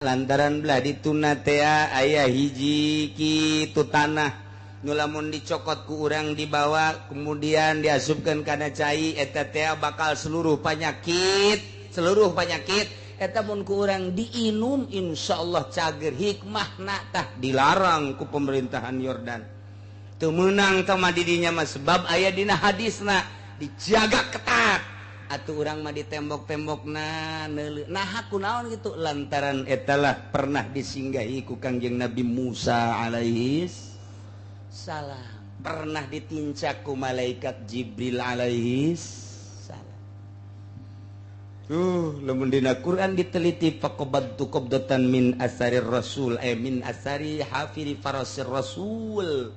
Lantaran belah dituna tea aya hiji kitu tanah nu lamun dicokot ku urang dibawa kemudian diasupkeun kana cai eta tea bakal seluruh penyakit eta mun ku urang diinum insyaallah cager. Hikmahna tah dilarang ku pemerintahan Yordan, teu meunang tah mah di dinya mah sebab aya dina hadisna dijaga ketat. Atuh urang mah di tembok-tembokna neuleuh nah kunaon gitu lantaran etalah pernah disinggahi ku Kangjeng Nabi Musa alaihi salam, pernah ditincak ku malaikat Jibril alaihi salam. Tuh lamun dina Quran diteliti faqabadtu qabdatan min asarir rasul min asari hafiri farasir rasul.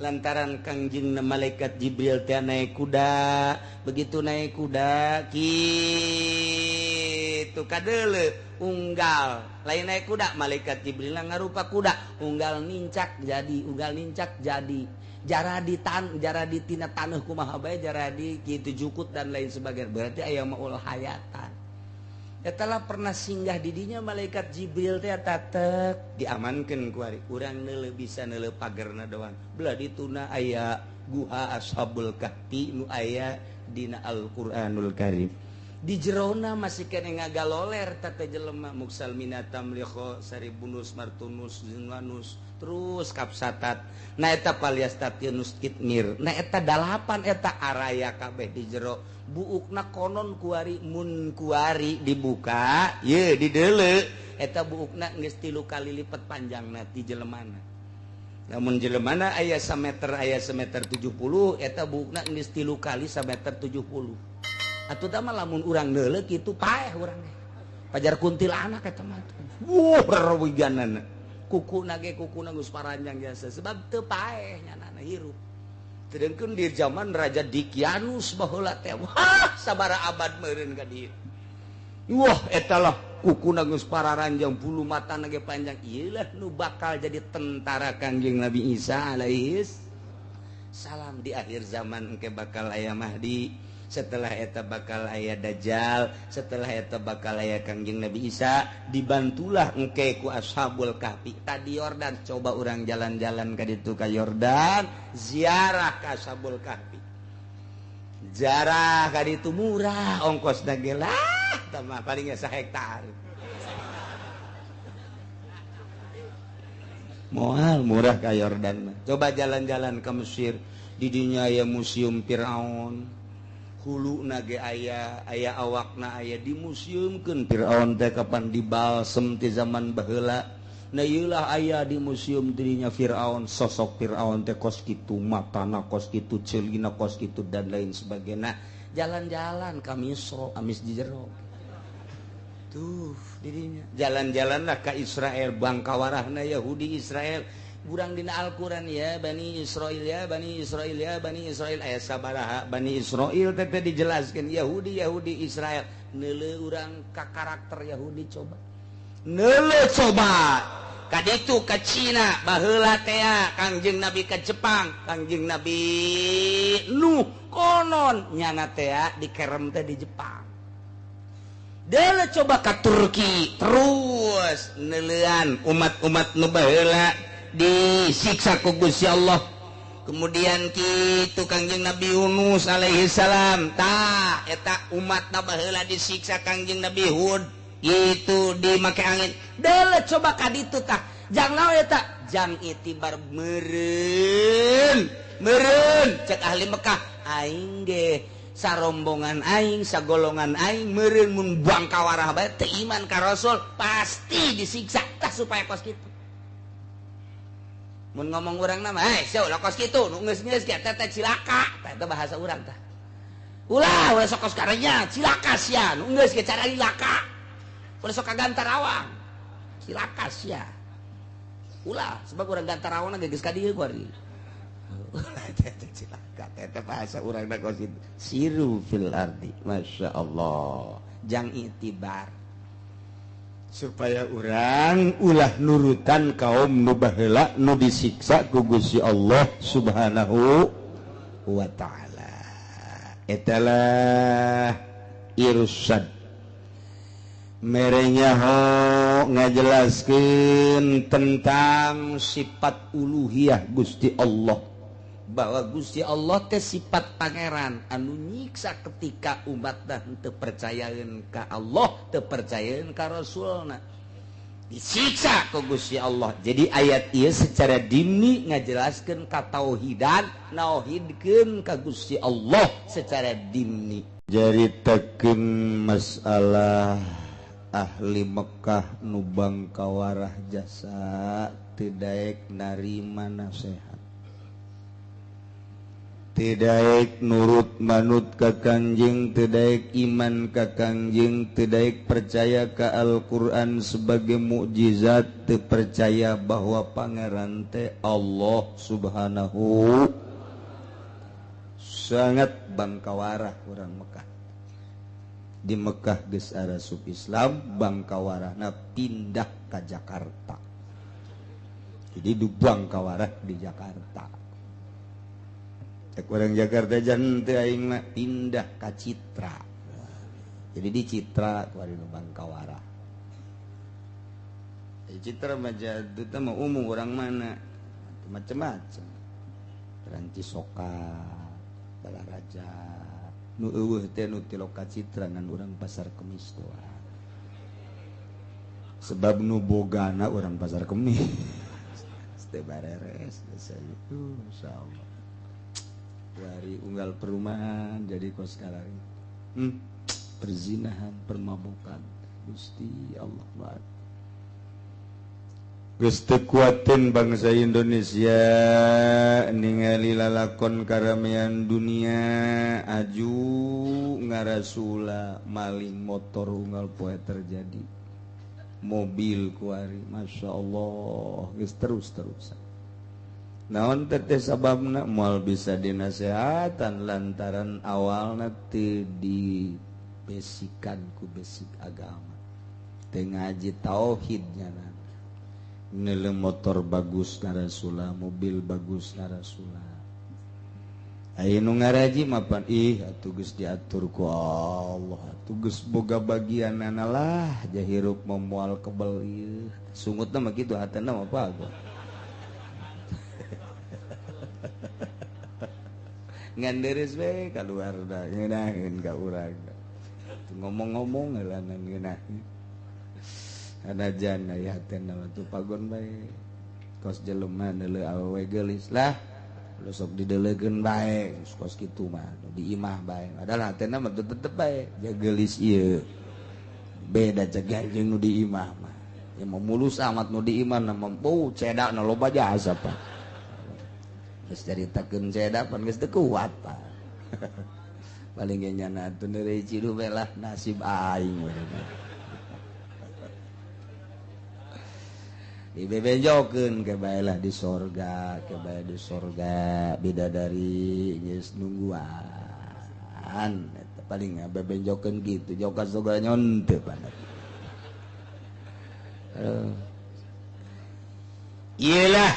Lantaran Kangjeng malaikat Jibril teh naik kuda, begitu naik kuda kitu kadeuleu unggal, lain naik kuda malaikat Jibril ngarupa kuda, unggal nincak jadi, unggal nincak jadi, jara di tan, jara di tina taneuh kumaha bae, jara di kitu jukut dan lain sebagainya. Berarti aya maul hayatan. Eta pernah singgah di dinya malaikat Jibril teh tatek diamankeun ku ari urang neuleuh bisa neuleuh pagerna doang. Belah dituna aya guha Ashabul Kahfi nu aya dina Al-Qur'anul Karim. Di jerona masih kene ngagaloler teh jelema muksal minatam liho saribunus martunus zinwanus terus kapsatat. Na eta paliastatinus kitmir. Na eta dalapan eta araya kabeh di jero. Buukna konon kuari mun kuari dibuka ye dideuleu eta buukna geus 3 kali lipat panjangna ti jelemana. Lamun jelemana aya sameter aya semeter 70 eta buukna geus 3 kali sameter 70. Atuh tah mah lamun urang neuleuh kitu paeh urang ge. Pajar kuntilanak eta mah. Wuh rewiganana. Kukuna ge kukuna geus paranjang jasa sebab teu paeh nyanana hirup. Sedangkan di zaman Raja Dikianus baheula teh wah sabara abad meureun ka dieu. Wah eta lah kukuna geus pararanjang bulu matana ge panjang. Ieu lah nu bakal jadi tentara Kangjeng Nabi Isa alaihi salam di akhir zaman engke bakal aya Mahdi. Setelah eta bakal aya Dajjal, setelah eta bakal aya Kangjeng Nabi Isa, dibantulah engke ku Ashabul Kahfi. Tadi Yordan coba urang jalan-jalan ka ditu ka Yordan, ziarah ka Ashabul Kahfi. Ziarah ka ditu murah ongkosna ge lah, tah mah paling ge sahektar. Moal murah ka Yordan mah. Coba jalan-jalan ke Mesir, di dinya aya Museum Firaun. Hulu nage aya, aya awakna aya dimuseumkeun Firaun teh kapan dibalsem ti zaman baheula. Nah ieu lah aya di museum dirinya Firaun, sosok Firaun teh kos kitu, matana kos kitu, ceulina kos kitu dan lain sebagainya. Jalan-jalan ka Misro, amis di jero. Tuh dirinya. Jalan-jalanlah ka Israel, bangkawarahna Yahudi Israel. Burang dina Al-Qur'an ya Bani Israil ya Bani Israil ya Bani Israil aya sabaraha Bani Israil teh dijelaskeun Yahudi Yahudi Israel neuleuh urang ka karakter Yahudi coba neuleuh coba ka ditu ka Cina baheula teh Kangjeng Nabi ka Jepang Kangjeng Nabi Nuh konon nyana teh dikerem teh di Jepang. Deuleuh coba ka Turki terus neuleuan umat-umat nu baheula disiksa ku Gusti Allah. Kemudian kitu Kangjeng Nabi Yunus alaihi salam tah eta umatna baheula disiksa Kangjeng Nabi Hud gitu dimake angin. Deuleuh coba ka ditu tah jang naon eta jang itibar meureun meureun cek ahli Mekah aing ge sarombongan aing sagolongan aing meureun mun bangkawarah bae teu iman ka Rasul pasti disiksa tah supaya kos kitu. Mun ngomong urang nama, eh, sia ulah kos kitu, nu geus-geus ge teh cilaka, tah eta bahasa urang tah. Ulah, ulah sok kos karenya, cilaka sia, nu geus ge cara cilaka. Ulah sok ka Gantarawang. Cilaka sia. Ulah, sebab urang Gantarawang ge geus ka dieu ku ari. Ulah teh cilaka, teh bahasa urang na kos kitu. Siru fil ardi, masyaallah. Jang itibar. Supaya urang ulah nurutan kaum nu baheula nu disiksa ku Gusti Allah Subhanahu wa taala. Etalah irsad. Merenya ho ngajelaskeun tentang sifat uluhiyah Gusti Allah, bahwa Gusti Allah teh sifat pangeran anu nyiksa ketika umat dah teu percayaeun ka Allah, teu percayaeun ka Rasulna, disiksa ku Gusti Allah. Jadi ayat ieu secara dimni ngajelaskeun ka tauhidan, nauhidkeun ka Gusti Allah secara dimni. Jaritakeun masalah ahli Mekah nu bangkawarah jasa teu daek narima nasehat, teu daek nurut manut ka Kangjeng, teu daek iman ka Kangjeng, teu daek percaya ka Al-Qur'an sebagai mukjizat, teu percaya bahwa pangeran teh Allah Subhanahu. Sangat bangkawarah urang Mekah. Di Mekah geus arasup Islam, bangkawarahna pindah ka Jakarta. Jadi du bangkawarah di Jakarta. Cek orang Jakarta jan teu aing mah pindah ka Citra. Jadi di Citra kuari nu bangkawarah. Citra mah jadut mah umum orang mana macam-macam. Perancis Soka, Balaraja, nu eueuh teh nu ti Loka Citra ngan urang Pasar Kemis doang. Sebab nu bogana urang Pasar Kemis. Teh bareres biasa itu insyaallah. Dari unggal perumahan jadi kos sekarang. Perzinahan, permabukan. Gusti Allah banget. Geus teu kuateun bangsa Indonesia ningali lalakon karamean dunia aju ngarasula maling motor unggal poe terjadi, mobil kuari, Masya Allah geus terus-terusan. Naon teh sababna moal bisa dinasehatan lantaran awalna teu dibesikan ku basic agama, teu ngaji tauhidnya. Nele motor bagus ngarasula, mobil bagus ngarasula. Aya nu ngaraji mapan ih atuh geus diatur ku Allah, atuh geus boga bagianana lah, jahirup memual kebel ieu. Sungutna mah kitu hatena mah apa gua. Ngan deres we kaluar da ngeunaheun ka urang. Ngomong-ngomong heulanan ngeunaheun. Anajan aya hatena mah tuh pagon bae. Kos jelema neuleuh awewe geulis lah. Lu sok dideleukeun bae, kos kitu mah di imah bae. Padahal hatena mah tetep bae ja geulis ieu. Beda cegah jeung nu di imah mah. Ya mah mulus amat nu di imah na mampu cedakna loba jasa pak. Geus caritakeun cedak pan geus teu kuat pak. Paling ge nyana atuh neureuy ciduh bae lah nasib aing. Dibebejokeun ke bae lah di sorga, ke bae di sorga bidadari geus nungguan. Eta paling bebejokeun kitu jauh ka surga nyonte padat. Iyalah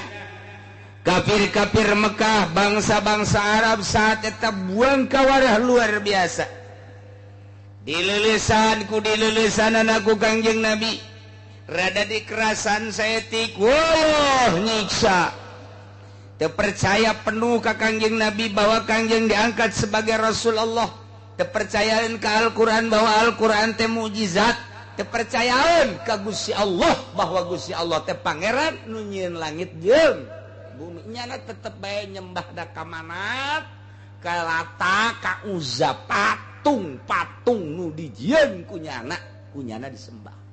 kafir-kafir Mekah, bangsa-bangsa Arab saat eta buang kawarah luar biasa. Dilelesan ku dilelesan ku Kangjeng Nabi. Rada dikerasan saeutik, wah nyiksa. Teu percaya penuh ka Kangjeng Nabi bahwa Kangjeng diangkat sebagai Rasul Allah. Teu percayaeun ka Al-Qur'an bahwa Al-Qur'an teh mukjizat. Teu percayaeun ka Gusti Allah bahwa Gusti Allah teh pangeran nu nyieun langit jeung bumi. Nyana tetep bae nyembah da ka Manat, ka Lata, ka Uzza, patung-patung nu dijieun ku nyana disembah.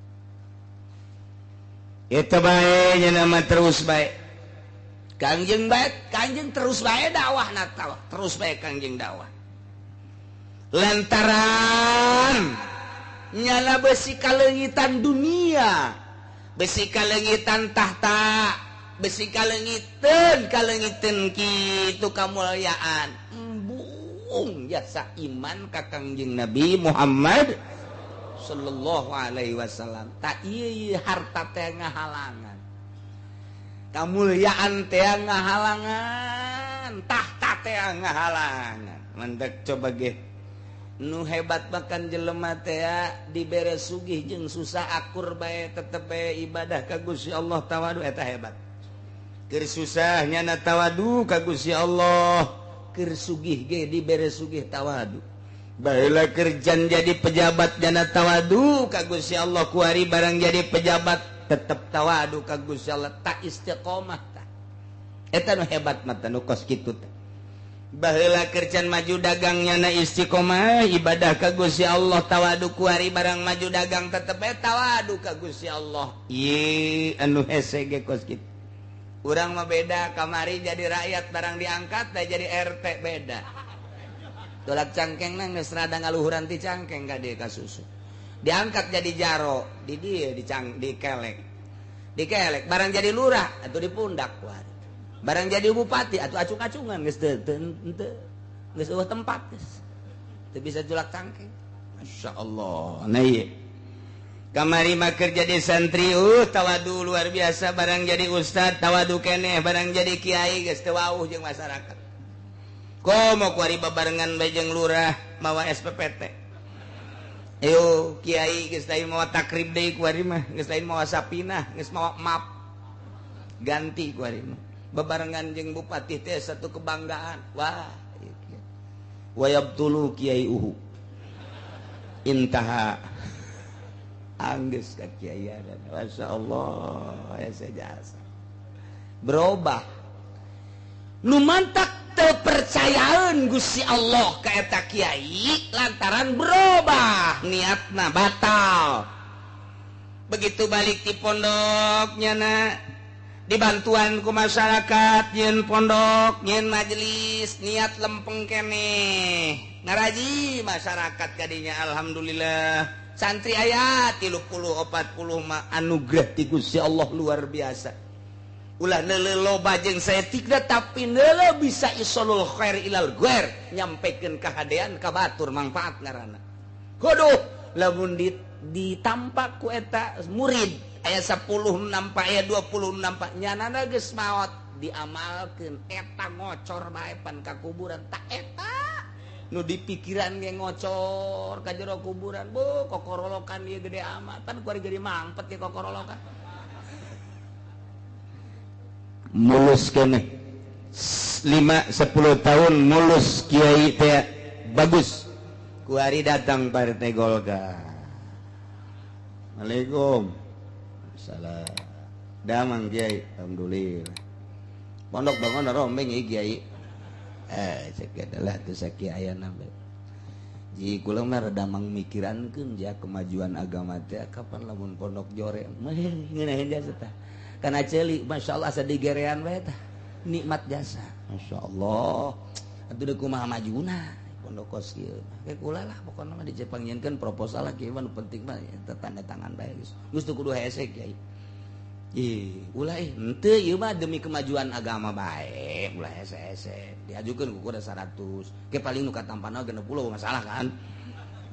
Eta bae nya nama terus bae. Kangjeng bae, Kangjeng terus bae dakwah na terus bae Kangjeng dakwah. Lantaran nyala besi kaleungitan dunia, besi kaleungitan tahta, besi kaleungiteun kaleungiteun kitu kamulyaan. Embung jasa iman ka Kangjeng Nabi Muhammad sallallahu alaihi wasallam. Tak ieu harta teh ngahalangan, kamulyaan teh ngahalangan, tahta teh ngahalangan. Mandek coba ge Nu hebat makan jelema teh dibere sugih jeung susah akur bae tetep bae ibadah ka Gusti Allah tawadu eta hebat. Keur susah nyana tawadu ka Gusti Allah, keur sugih ge dibere sugih tawadu. Baheula kerjaan jadi pejabat nyana tawadu ka Gusti Allah, kuari barang jadi pejabat tetep tawadu ka Gusti Allah, tak istiqomah tah. Eta nu hebat mah nu kos kitu teh. Baheula kerjaan maju dagangnya na istiqomah ibadah ka Gusti Allah tawadu, kuari barang maju dagang tetep bae tawadu ka Gusti Allah. Ieu anu hese ge kos kitu. Urang mah beda, kamari jadi rakyat barang diangkat da jadi RT beda. Tolak cangkeng nang geus rada ngaluhuran ti cangkeng ka dieu ka susu. Diangkat jadi jaro, di dieu dikelek. Dikelek barang jadi lurah atuh dipundak kuari. Barang jadi bupati atau acung-acungan geus teu geus eueuh tempat geus teu bisa julak cangkeng. Masya Allah. Nah ieu kamari mah keur jadi santri tawadu luar biasa, barang jadi ustad tawadu keneh, barang jadi kiai geus teu wauh jeung masyarakat. Komo kuari babarengan bae jeung lurah mawa SPPT. Ayo kiai geus lain mawa takrib deui kuari mah, geus lain mawa sapinah, geus mawa map. Ganti kuari mah. Bebarengan jeung bupati teh satu kebanggaan. Wah, wayabtulu kiai uhu intaha anggeus ka kiai. Masya Allah, ya jasa berubah nu mantak teu percayaan Gusti Allah ka eta kiai lantaran berubah niatna batal. Begitu balik di pondoknya na dibantuan ku masyarakat nyeun pondok nyeun majelis niat lempeng keneh ngaraji masyarakat kadinya. Alhamdulillah santri aya 30 40 mah anugerah ti Gusti Allah luar biasa. Ulah neuleuh loba jeung saeutikna tapi neuleuh bisa isolul khair ilal ghair, nyampekeun kahadean ka batur mangfaat ngaranna. Kuduh lamun ditampak ku eta murid aya 10 nampak aya 20 nampak nyanana geus maot diamalkeun eta ngocor bae pan ka kuburan tak eta nu dipikiran ge ngocor ka jero kuburan bu kokorolokan ieu gede amat pan kuari gede mangpet ge kokorolokan mulus keneh 5 10 tahun mulus kiai teh bagus kuari datang partai Golkar. Assalamualaikum. Salah damang kiai, alhamdulillah pondok bangun rombeng ieu kiai. Cek adalah teu sakiayana bae. Ji kula mah rada mangmikirankeun ja kemajuan agama teh kapan lamun pondok jore mah ngeunaheun jasa tah. Kana ceuli masyaallah asa digerean bae tah. Nikmat jasa. Masyaallah. Atuh deuk kumaha majuna pondok kos kieu. Ke kula lah pokona mah dicepangieunkeun proposal lah kieu mah nu penting mah eta tanda tangan bae geus. Geus teu kudu hese kiai. Ih, ulah henteu ieu mah demi kemajuan agama bae, ulah hese-hese. Diajukeun ku kuda 100, ke paling nu katampana 60 masalah kan.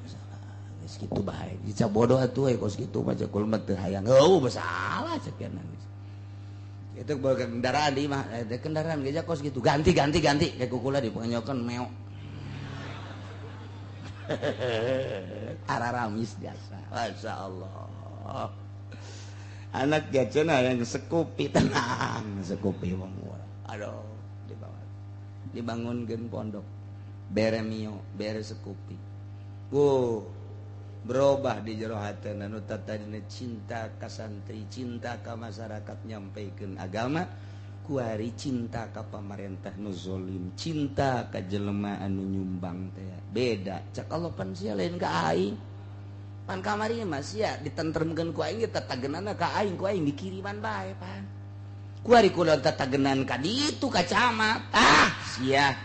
Masalah. Geus kitu bae. Dica bodoh atuh we kos kitu mah cek kula mah teu hayang. Heuh, masalah cek kieu. Itu bawa kendaraan di mah, kendaraan geus kos kitu. Ganti ganti ganti ke kukula dipenyokeun meok. Araramis jasa. Masya Allah. Anak gacena yang sekupi tenang, sekupi wong. Aduh, dibawa. Dibangunkeun pondok. Bere mio, bere sekupi. Wuh, berubah di jero hatena nu tadina cinta ka santri, cinta ka masyarakat nyampaikan agama, kuari cinta ka pamarentah nu zolim, cinta ka jelema anu nyumbang teh. Beda, cak Allah pan sia lain ka aing. Pan kamari mah sia ditentremkeun ku aing tatagenana ka aing, ku aing dikiriman bae pan. Kuari kula tatagenan ka ditu ka camat. Ah, sia.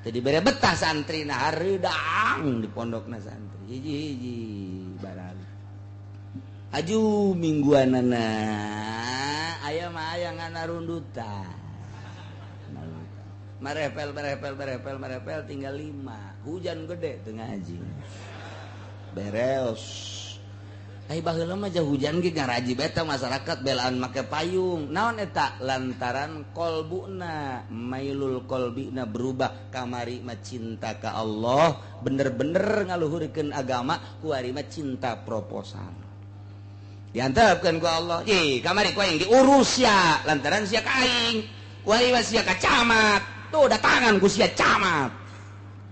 Teu dibere betah santrina hareudang di pondokna santri. Hiji-hiji barang. Aju mingguanana aya mah aya nganarundutan. Marepel marepel marepel marepel tinggal 5. Hujan gede teu ngaji. Beres. Ai baheula mah jauh hujan ge ngaraji bae teh masyarakat belaan make payung. Naon eta? Lantaran kolbuna, mailul kolbina berubah kamari mah cinta ka Allah, bener-bener ngaluhurkeun agama, kuari mah cinta proposal. Diantepkeun ku Allah, "Ih, kamari ku aing diurus sia, lantaran sia ka aing. Kuari mah sia ka camat. Tuh datangan ku sia camat."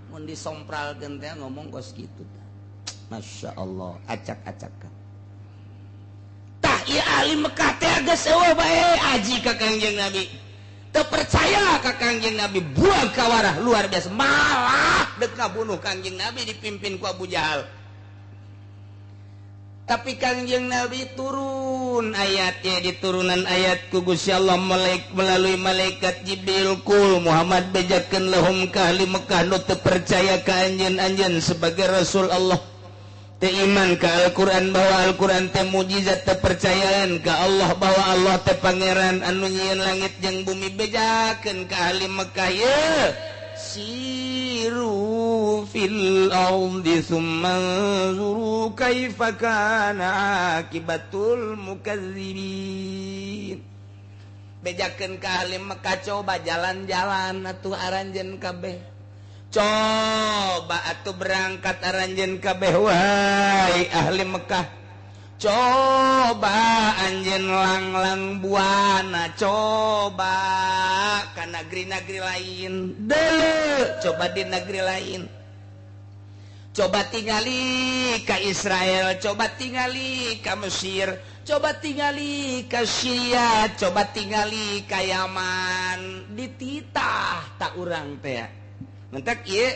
Mun disompralkeun teh ngomong kos kitu. Masya Allah, acak-acakan. Tah ieu ahli Mekah teh geus eueuh bae aji ka Kangjeng Nabi. Teu percaya ka Kangjeng Nabi, buang kawarah luar biasa. Malah dek ngabunuh Kangjeng Nabi dipimpin ku Abu Jahal. Tapi Kangjeng Nabi turun ayatnya, diturunan ayat ku Gusti Allah melalui malaikat Jibril, kul Muhammad bejakeun lahum ka ahli Mekah nu teu percaya ka anjeun-anjeun sebagai Rasul Allah. Teu iman ka Al-Quran bahwa Al-Quran teh mujizat, teu percayaan ka Allah bahwa Allah teh pangeran anu nyieun langit jeung bumi, bejakeun ka ahli Mekah ye siru fil ardi summa anzuru kaifa kana akibatul mukadzibin. Bejakeun ka ahli Mekah coba jalan-jalan atuh aranjeun kabeh. Coba atuh berangkat aranjeun kabeh wahai ahli Mekah. Coba anjeun langlang buana, coba ka negeri-negeri lain. Deuleu, coba di negeri lain. Coba tingali ka Israel, coba tingali ka Mesir, coba tingali ka Syria, coba tingali ka Yaman. Dititah tak urang teh. Mentak ieu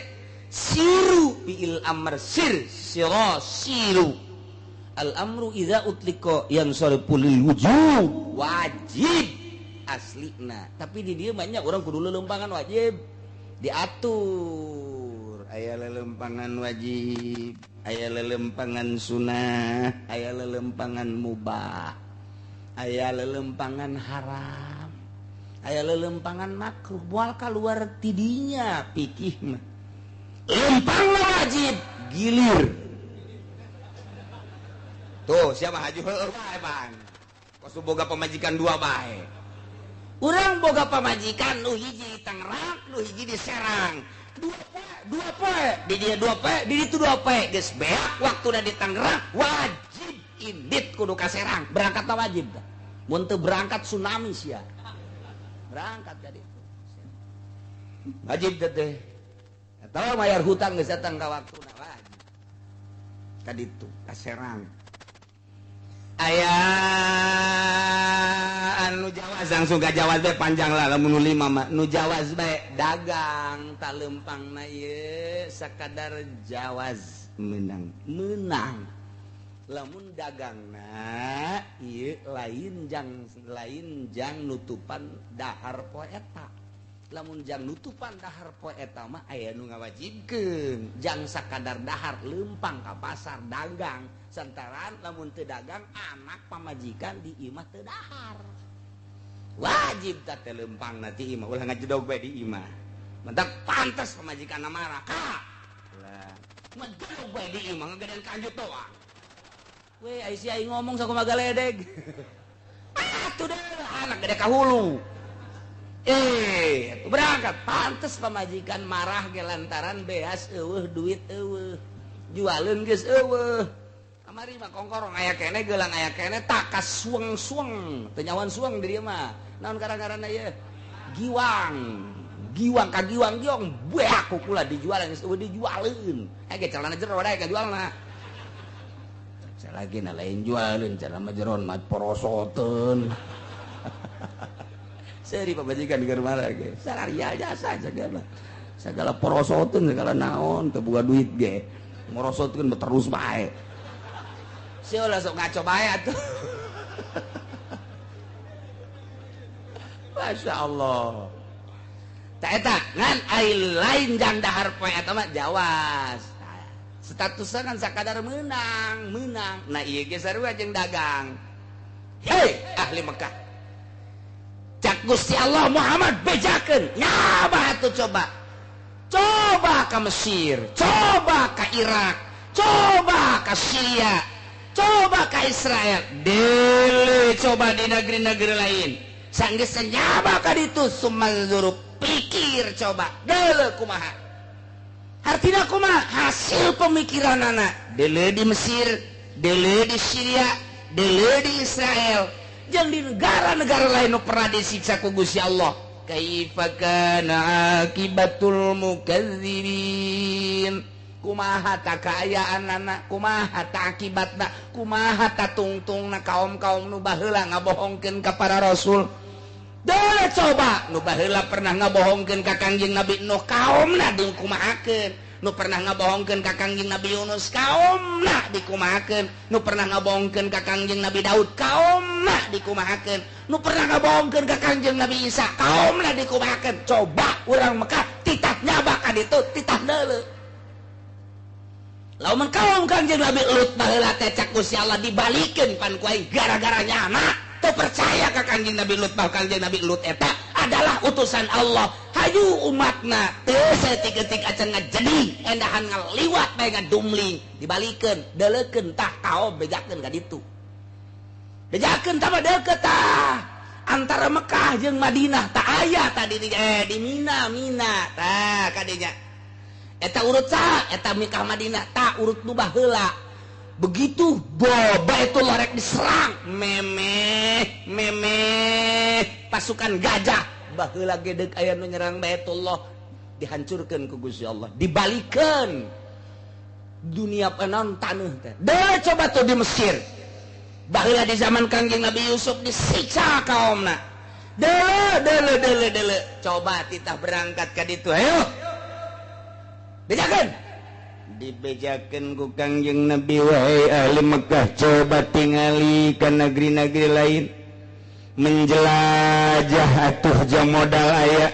siru fi'il amr sir sira siru. Al amru idza utliqa yansarifu lil wujub, wajib aslina. Tapi di dieu banyak orang kudu lelempangan wajib diatur. Aya lelempangan wajib, aya lelempangan sunah, aya lelempangan mubah, aya lelempangan haram, aya lelempangan makruh. Moal kaluar tidinya pikih mah. Lempang wajib gilir. Tuh siapa haji heueuh bae bang. Kos boga pamajikan dua bae. Urang boga pamajikan nu hiji di Tangerang, nu hiji di Serang. Dua poe, di dia dua poe, di ditu dua poe. Geus beak waktuna di Tangerang, wajib indit kudu ka Serang. Berangkat wajib dah. Mun teu berangkat tsunami sia. Berangkat ka ditu. Wajib teh. Eta mayar hutang geus datang ka waktuna wajib. Ka ditu ka Serang. Aya anu jawaz langsung ka jawaz bae panjang lah lamun nu lima mah. Nu jawaz bae dagang tak lempangna ieu sakadar jawaz menang. Menang. Lamun dagangna ieu lain jang nutupan dahar poe eta. Lamun jang nutupan dahar poe eta mah aya nu ngawajibkeun jang sakadar dahar lempang ka pasar dagang. Santaran lamun teu dagang anak pamajikan di imah teu dahar. Wajib teh lempang na ti imah ulah ngajedog bae di imah. Mentak pantes pamajikan marah ka. Lah, ngajedog bae di imah ngagedean kanjut doang. Weh, ai si aing ngomong sakumaha galedeg. Ah, tuh deh anak gede ka hulu. Berangkat pantes pamajikan marah ge lantaran beas eueuh duit eueuh. Jualeun geus eueuh. Kamari mah kongkorong aya keneh geulang aya keneh takas sueng-sueng teu nyawan sueng di dieu mah. Naon gara-garana ieu? Giwang. Giwang ka giwang giong beak ku kula dijual geus eueuh dijualeun. Ge celana jero dae ka jualna. Lagi na lain jualin cara mah jeron mah porosoteun. Seri pamajikan di rumah lagi. Salaria jasa segala. Segala porosoteun segala naon teu boga duit ge. Morosotkeun terus bae. Sia ulah sok ngaco bae atuh. Masya Allah. Ta eta ngan ai lain jang dahar poe eta mah jawas. Statusnya kan sakadar menang. Nah ieu ge sarua jeung dagang. Hei ahli Mekah. Cak Gusti Allah Muhammad bejakeun. Nyaba atuh coba. Coba ka Mesir, coba ka Irak, coba ka Syria, Coba ka Israel, deuleu coba di negeri-negeri lain. Sanggeus nyaba ka ditu sumanzuru, pikir coba deuleu kumaha. Artina kumaha hasil pemikiranana? Deuleu di Mesir, deuleu di Syria, deuleu di Israel, jeung di negara-negara lain nu pernah disiksa ku Gusti Allah. Kaifa kana akibatul mukadzibin? Kumaha ta kaayaanana, kumaha ta akibatna, kumaha ta tungtungna kaum-kaum nu baheula ngabohongkeun ka para rasul. Deuleu coba nu baheula pernah ngabohongkeun ka Kangjeng Nabi Nuh, kaumna dikumahakeun. Nu pernah ngabohongkeun ka Kangjeng Nabi Yunus, kaumna dikumahakeun. Nu pernah ngabohongkeun ka Kangjeng Nabi Daud, kaumna dikumahakeun. Nu pernah ngabohongkeun ka Kangjeng Nabi Isa, kaumna dikumahakeun. Coba urang Mekah titah nyaba ka ditu, titah deuleu. Lamun kaum Kangjeng Nabi Lut baheula teh cak Gusti Allah dibalikeun pan ku aing gara-gara nyana teu percaya ka Kangjeng Nabi Lut, bahwa Kangjeng Nabi Lut eta adalah utusan Allah. Hayu umatna teu saeutik-eutik acan ngajedi endahan ngaliwat bae ngadumling, dibalikeun, deuleukeun tah kaum bejakeun ka ditu. Bejakeun tah deukeut tah antara Mekah jeung Madinah tah aya tadi di Mina, Mina tah kadinya. Eta urut saha? Eta Mekah Madinah tah urut nu baheula. Begitu Baitullah rek diserang, memeh memeh pasukan gajah baheula gedeg aya nu nyerang Baitullah, dihancurkeun ku Gusti Allah, dibalikeun dunia penon taneuh teh. Deuleu coba tuh di Mesir. Baheula di zaman Kangjeng Nabi Yusuf disiksa kaumna. Deuleu deuleu deuleu deuleu. Coba titah berangkat ka ditu, ayo. Bejakeun. Dibejakeun ku Kangjeng Nabi, wahai ahli Mekah, coba tingali ka negeri-negeri lain, menjelajah atuh jang modal aya.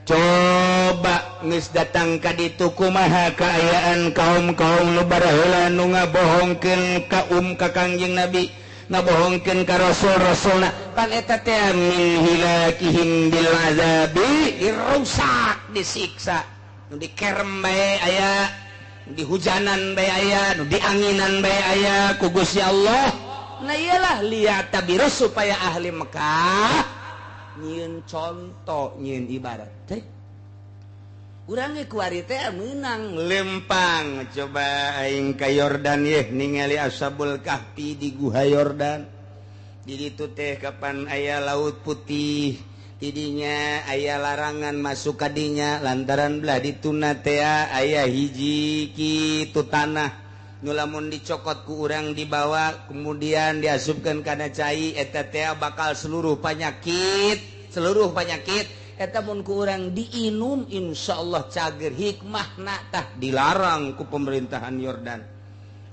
Coba geus datang ka ditu kumaha kaayaan kaum-kaum nu baraheula nu ngabohongkeun ka ka Kangjeng Nabi, ngabohongkeun ka rasul-rasulna. Pan eta teh min hilakihim bil azabi, dirusak, disiksa, nu dikerem bae aya, nu dihujanan bae aya, nu dianginan bae aya ku Gusti Allah. Nah iyalah liatabiru supaya ahli Mekah nyieun contoh, nyieun ibarat teh. Urang ge kuari teh meunang lempang. Coba aing ka Yordan yeh ningali Ashabul Kahfi di Guha Yordan. Di ditu teh kapan aya Laut Putih, tidinya aya larangan masuk kadinya lantaran belah dituna teh aya hiji kitu tanah nu lamun dicokot ku urang dibawa kemudian diasupkeun kana cai eta teh bakal seluruh penyakit, seluruh penyakit eta mun ku urang diinum insyaallah cager. Hikmahna tah dilarang ku pemerintahan Yordan.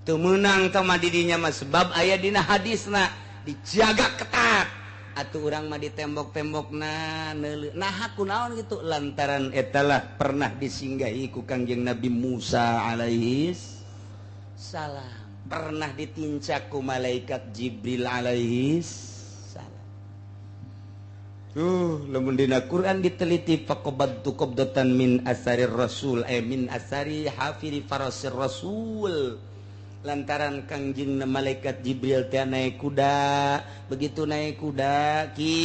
Teu meunang tah mah didinya mah sebab aya dina hadisna dijaga ketat. Atuh urang mah di tembok-tembokna neuleuh. Nah kunaon gitu lantaran etalah pernah disinggahi ku Kangjeng Nabi Musa alaihi salam, pernah ditincak ku malaikat Jibril alaihi salam. Tuh lamun dina Quran diteliti faqabadtu qabdatan min asarir rasul, min asari hafiri farasir rasul. Lantaran Kangjeng malaikat Jibril teh naik kuda, begitu naik kuda kitu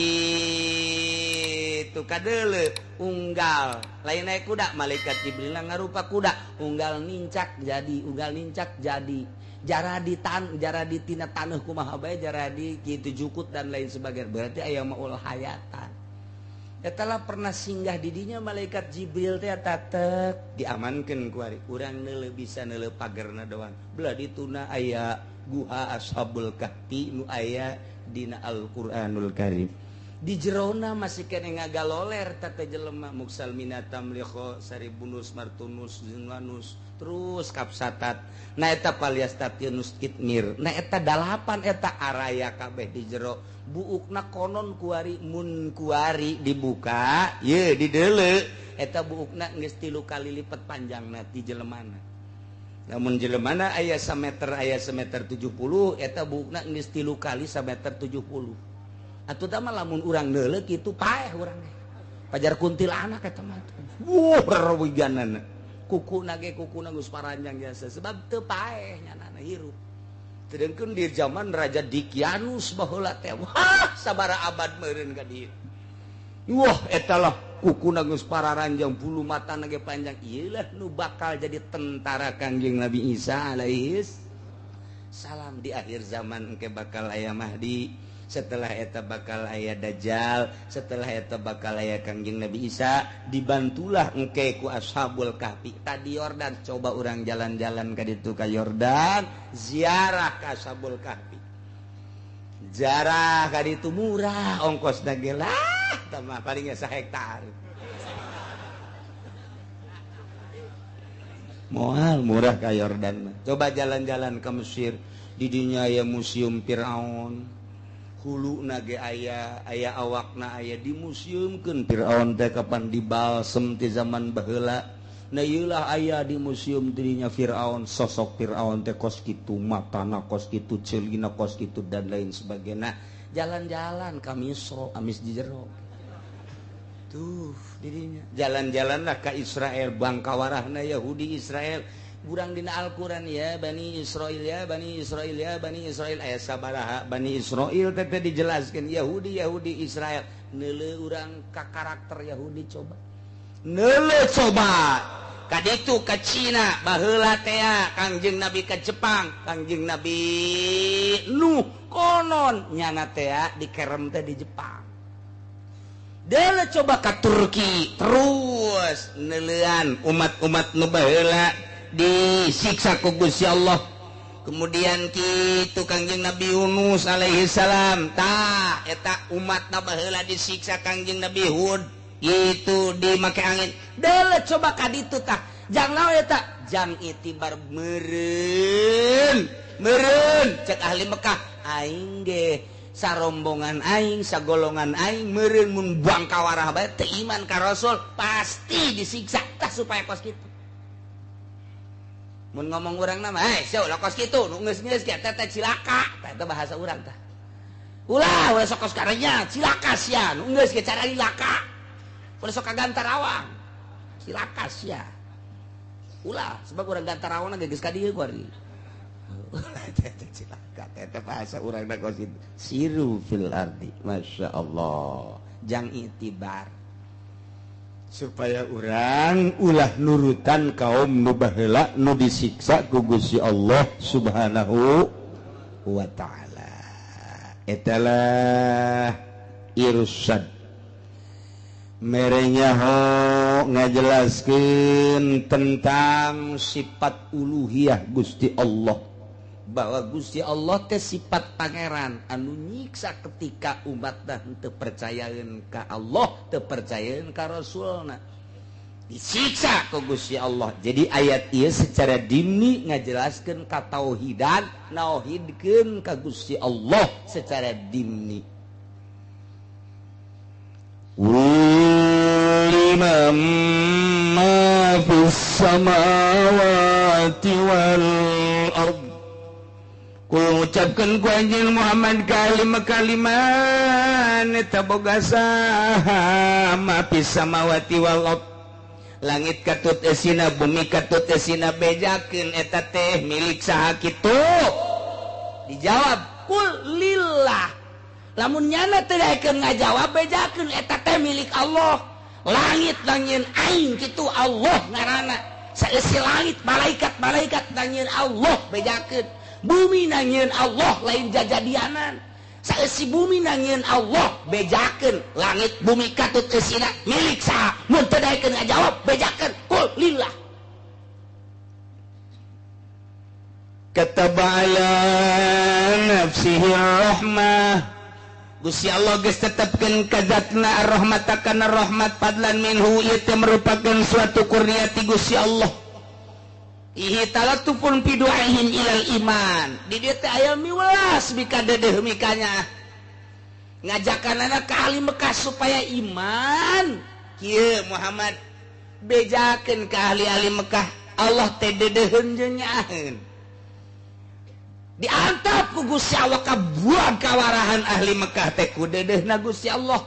kadeuleu unggal, lain naik kuda malaikat Jibril ngarupa kuda, unggal nincak jadi, unggal nincak jadi, jara di tan, jara di tina taneuh kumaha bae, jara di kitu jukut dan lain sebagainya. Berarti aya maul hayatan. Etalah pernah singgah didinya malaikat Jibril teh tatek diamankeun ku ari urang neuleuh bisa neuleuh pagerna doang. Belah dituna aya guha Ashabul Kahfi nu aya dina Al-Qur'anul Karim. Di jerona masih kene ngagaloler teh jelema muksal minatam liho saribunus martunus zinwanus terus kapsatat. Nah eta paliastatinus kitmir. Nah eta dalapan eta araya kabeh di jero. Buukna konon kuari mun kuari dibuka ye dideuleu eta buukna geus 3 kali lipat panjangna ti jelemana. Lamun jelemana aya sameter aya semeter 70 eta buukna geus 3 kali sameter 70. Atuh tah mah lamun urang neuleuh kitu paeh urang ge. Pajar kuntilanak eta mah. Wuh rewiganana. Kukuna ge kukuna geus paranjang jasa sebab teu paeh nyanana hirup. Sedengkeun di zaman Raja Dikianus baheula teh wah sabaraha abad meureun ka dieu. Wah eta lah kukuna geus pararanjang bulu matana ge panjang. Ieu lah nu bakal jadi tentara Kangjeng Nabi Isa alaihis salam di akhir zaman engke bakal aya Mahdi. Setelah eta bakal aya Dajjal, setelah eta bakal aya Kangjeng Nabi Isa, dibantulah engke ku Ashabul Kahfi. Tadi Yordan, coba urang jalan-jalan ka ditu ka Yordan, ziarah ka Ashabul Kahfi. Ziarah ka ditu murah ongkosna ge lah, tah mah palingnya sahektar. Moal murah ka Yordan mah. Coba jalan-jalan ke Mesir, di dinya aya Museum Firaun. Hulu nage aya, aya awakna aya dimuseumkeun Firaun teh kapan dibalsem ti zaman baheula. Nah ieu lah aya di museum dirinya Firaun, sosok Firaun teh kos kitu, matana kos kitu, ceulina kos kitu dan lain sebagainya. Jalan-jalan ka Misro, amis di jero. Tuh dirinya. Jalan-jalanlah ka Israel, bangkawarahna Yahudi Israel. Urang dina Al-Qur'an ya Bani Israil ya Bani Israil ya Bani Israil aya sabaraha Bani Israil teh dijelaskeun Yahudi Yahudi Israel. Neuleuh urang ka karakter Yahudi coba. Neuleuh coba ka ditu ka Cina baheula teh Kangjeng Nabi ka Jepang, Kangjeng Nabi Nuh konon nyana teh dikerem teh di Jepang. Deuleuh coba ka Turki terus neuleuan umat-umat nu baheula disiksa ku Gusti Allah. Kemudian kitu Kangjeng Nabi Yunus alaihi salam tah eta umatna baheula disiksa Kangjeng Nabi Hud itu dimake angin. Deuleuh coba ka ditu tah jang naon eta jang itibar meureun meureun cek ahli Mekah aing ge sarombongan aing sagolongan aing meureun mun bangkawarah bae teu iman ka Rasul pasti disiksa tah supaya kos kitu. Mun ngomong urang nama, eh, sia ulah kos kitu, nu geus-geus ge teh teh cilaka, tah eta bahasa urang tah. Ulah ulah sok kos karenya, cilaka sia, nu geus ge cara cilaka. Ulah sok ka Gantarawang. Cilaka sia. Ulah, sebab urang Gantarawang ge geus ka dieu ku ari. Ulah teh teh cilaka, teh teh bahasa urang da kos kitu. Siru fil ardi, masyaallah. Jang itibar. Supaya urang ulah nurutan kaum nu baheula nu disiksa ku Gusti Allah Subhanahu wa ta'ala. Etalah irsad merenya ho ngajelaskeun tentang sifat uluhiyah Gusti Allah, bahwa Gusti Allah teh sifat pangeran anu nyiksa ketika umat dah teu percayaeun ka Allah, teu percayaeun ka Rasulna, disiksa ku Gusti Allah. Jadi ayat ieu secara dimni ngajelaskeun ka tauhidan, nauhidkeun ka Gusti Allah secara dimni. Liman ma fis samawati wal ard. Kul ucapkan ku anjeun Muhammad kalimat-kaliman eta boga saha ma fis samawati wal ard. Langit katut esina, bumi katut esina, bejakeun eta teh milik saha kitu? Dijawab kul lillah. Lamun nyana teu daekeun ngajawab bejakeun eta teh milik Allah. Langit nangieun aing kitu Allah ngaranna. Saeusi langit malaikat-malaikat nangieun Allah bejakeun. Bumi nangieun Allah lain jajadianan. Saeusi bumi nangieun Allah bejakeun. Langit bumi katut eusina milik saha? Mun teu daekeun ngajawab bejakeun kul lillah. Kataba ala nafsihi rahmah. Gusti Allah geus tetepkeun ka zatna ar-rahmat kana rahmat fadlan minhu ieu teh merupakeun suatu kurnia ti Gusti Allah. Ihi talatufun fi du'aihim ilal iman. Di dieu teh aya miwelas mika dedeuh mikanya. Ngajakanana ka ahli Mekah supaya iman. Kieu Muhammad bejakeun ka ahli-ahli Mekah, Allah teh dedeuheun jeung nyaaheun. Diantap ku Gusti Allah kabuang kawarahan ahli Mekah teh ku dedeuhna Gusti Allah.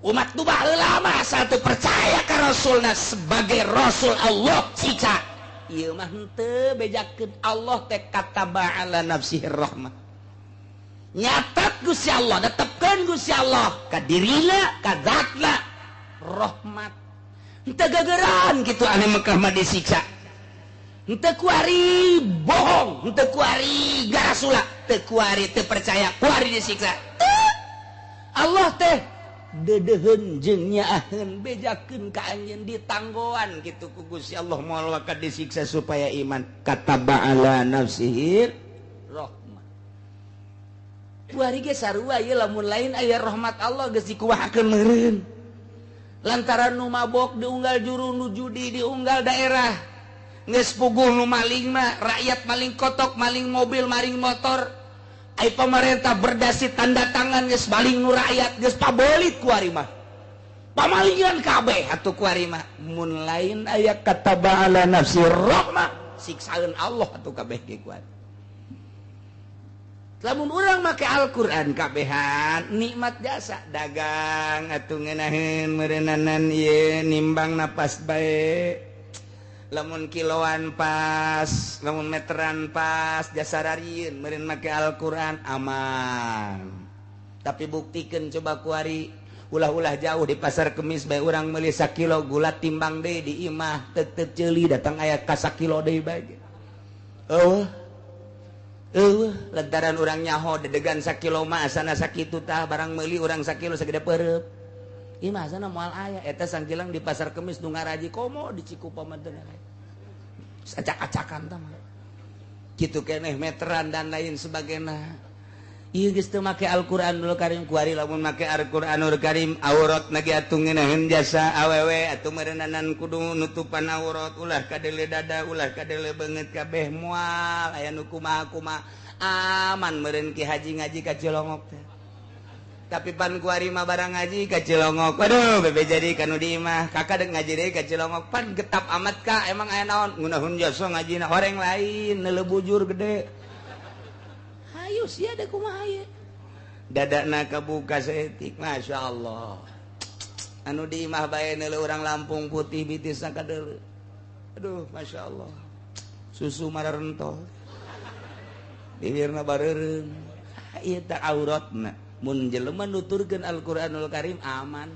Umat nu baheula mah asal teu percaya ka Rasulna sebagai Rasul Allah siksa. Ieu mah henteu bejakeun Allah teh kataba ala nafsihi rahmah. Nyatat Gusti Allah, netepkeun Gusti Allah ka dirina, ka zatna rahmat. Henteu gegeran kitu ane Mekah mah disiksa. Henteu kuari bohong, henteu kuari garasula, teu kuari teu percaya, kuari disiksa. Allah teh deudeuheun jeung nyaaheun bejakeun ka anjeun ditanggoan kitu ku Gusti Allah moal waka disiksa supaya iman. Kataba ala nafsihi rahmah. Kuari ge sarua ieu lamun lain aya rahmat Allah geus dikuahakeun meureun. Lantaran nu mabok diunggal juru, nu judi diunggal daerah. Geus puguh nu maling mah, rakyat maling kotok, maling mobil, maling motor. Ai pemerintah berdasi tanda tangan geus maling nu rakyat geus pabelit kuari mah. Pamalingan kabeh atuh kuari mah. Mun lain aya kataba ala nafsi rahmah, siksaeun Allah atuh kabeh ge kuari. Lamun urang make Al-Qur'an kabehan nikmat jasa dagang atuh ngeunaheun meureunnanan ieu nimbang napas bae. Lamun kiloan pas, lamun meteran pas, jasa rarieun meureun make Al-Qur'an aman. Tapi buktikeun coba kuari ulah-ulah jauh di pasar Kemis bae urang meuli sakilo gula timbang deui di imah teu ceuli datang aya ka sakilo deui bae. Eueuh. Eueuh, lantaran urang nyaho dedegan sakilo mah asana sakitu tah barang meuli urang sakilo sagede peureub. Imah asana moal aya eta sangkilang di pasar Kemis nu ngaraji komo di Cikupa mah teu aya. Acak-acakan tah mah. Kitu keneh meteran dan lain sebagainya. Ieu geus teu make Al-Qur'anul Karim kuari lamun make Al-Qur'anul Karim aurat na ge atuh ngeunaheun jasa awewe atuh meureunnanan kudu nutupan aurat ulah kadeule dada ulah kadeule beungeut kabeh moal aya nu kumaha-kumaha aman meureun Ki Haji ngaji ka Cilongok teh. Tapi pan kuari mah barang ngaji ka Cilongok. Waduh bebe jadi kanu di imah kakak dek ngaji deui ka Cilongok pan getap amat ka emang aya naon ngeunaheun jasa ngajina horeng lain neuleuh bujur gede. Hayu sia da kumaha ieu. Dadana kabuka saeutik masyaallah. Anu di imah bae neuleuh urang Lampung putih bitisna kadeuleu. Aduh masyaallah. Susu mararento. Bibirna bareureum. Ieu teh auratna. Mun jelema nuturkeun Al-Qur'anul Karim aman.